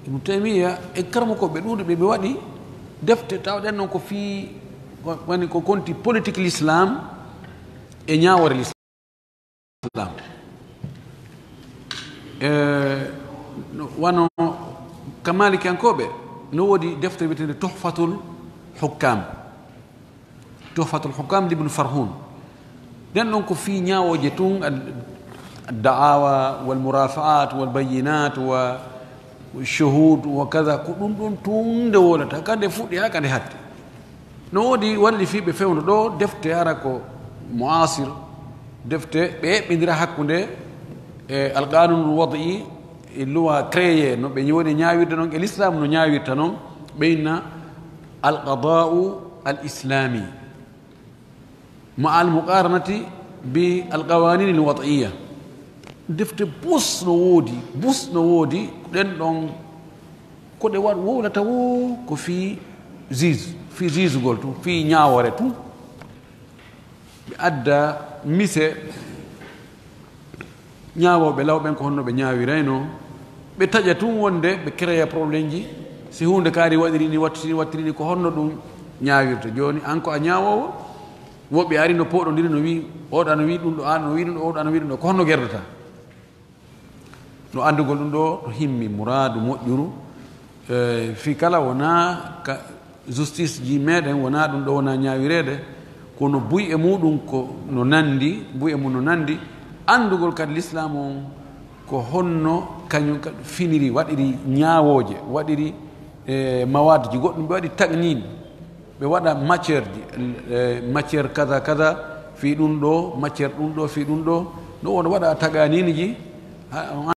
Ibn Taymiya e karamokooɓe ɗuuɗuɓe ɓe waɗi defte tawɗen noon ko fii, ko, woni ko konti politique l'islam e ñaawoore l'islam. Islam. E, no, wano ka Malikiyankooɓe, no woodi deftere wiyeteende Tuhfatul Hukkam. Tuhfatul Hukkam Ibn Farhun. Nden ɗon ko fii ñaawooje tun, ad-, ad-da'awa, wal murafa'at, wal bayyinat, wa shuhud, wa kaza, ko ɗum ɗon tun nde wowlata, ka nde fuɗɗi haa ka nde hatti. No woodi wallifiiɓe fewndo ɗo, defte hara ko muasir, defte ɓe eɓɓindira hakkunde e alqanunul wadi, e loi créé, no ɓe woni ñaawirde noon, e l'islam no ñaawirta noon, ɓe inna alqada'u al islami, ma al muqaranati bi alqawanin al wad'iyya. Defte bus no woodi, bus no woodi, ɗen ɗon ko ɗe waɗ-, wowlata wo ko fii juge, fii juge-gol tun, fii ñaawoore tun. Ɓe adda mise ñaawooɓe law ɓen ko honno ɓe ñaawiraynoo. Ɓe taƴa tun wonde ɓe créa problème ji. Si huunde kaari waɗiri ni, wattiri ni, wattiri ni, ko honno ɗum ñaawirta? Jooni, an ko a ñaawoowo, woɓɓe ari no pooɗondiri, no wi'i, oɗa no wi'i ɗum ɗo, an no wi'i ɗum ɗo, oɗa no wi'i ɗum ɗo. Ko honno gerdata? No anndugol ɗum ɗo, to himmi muraadu moƴƴuru, Eh, fii kala wonaa ka justice ji meɗen, wonaa ɗum ɗo wonaa ñaawireede, kono buy e muɗum ko no nandi, buy e mum no nandi. Anndugol kadi l'islam on ko honno kañum kadi finiri, waɗiri ñaawooje, waɗiri, eh, mawaadji goɗɗum, ɓe waɗi taqnin, ɓe waɗa matière ji, eh, matière kaza kaza fii ɗum ɗo, matière ɗum ɗo fii ɗum ɗo, no won waɗa taqanini ji. Ha,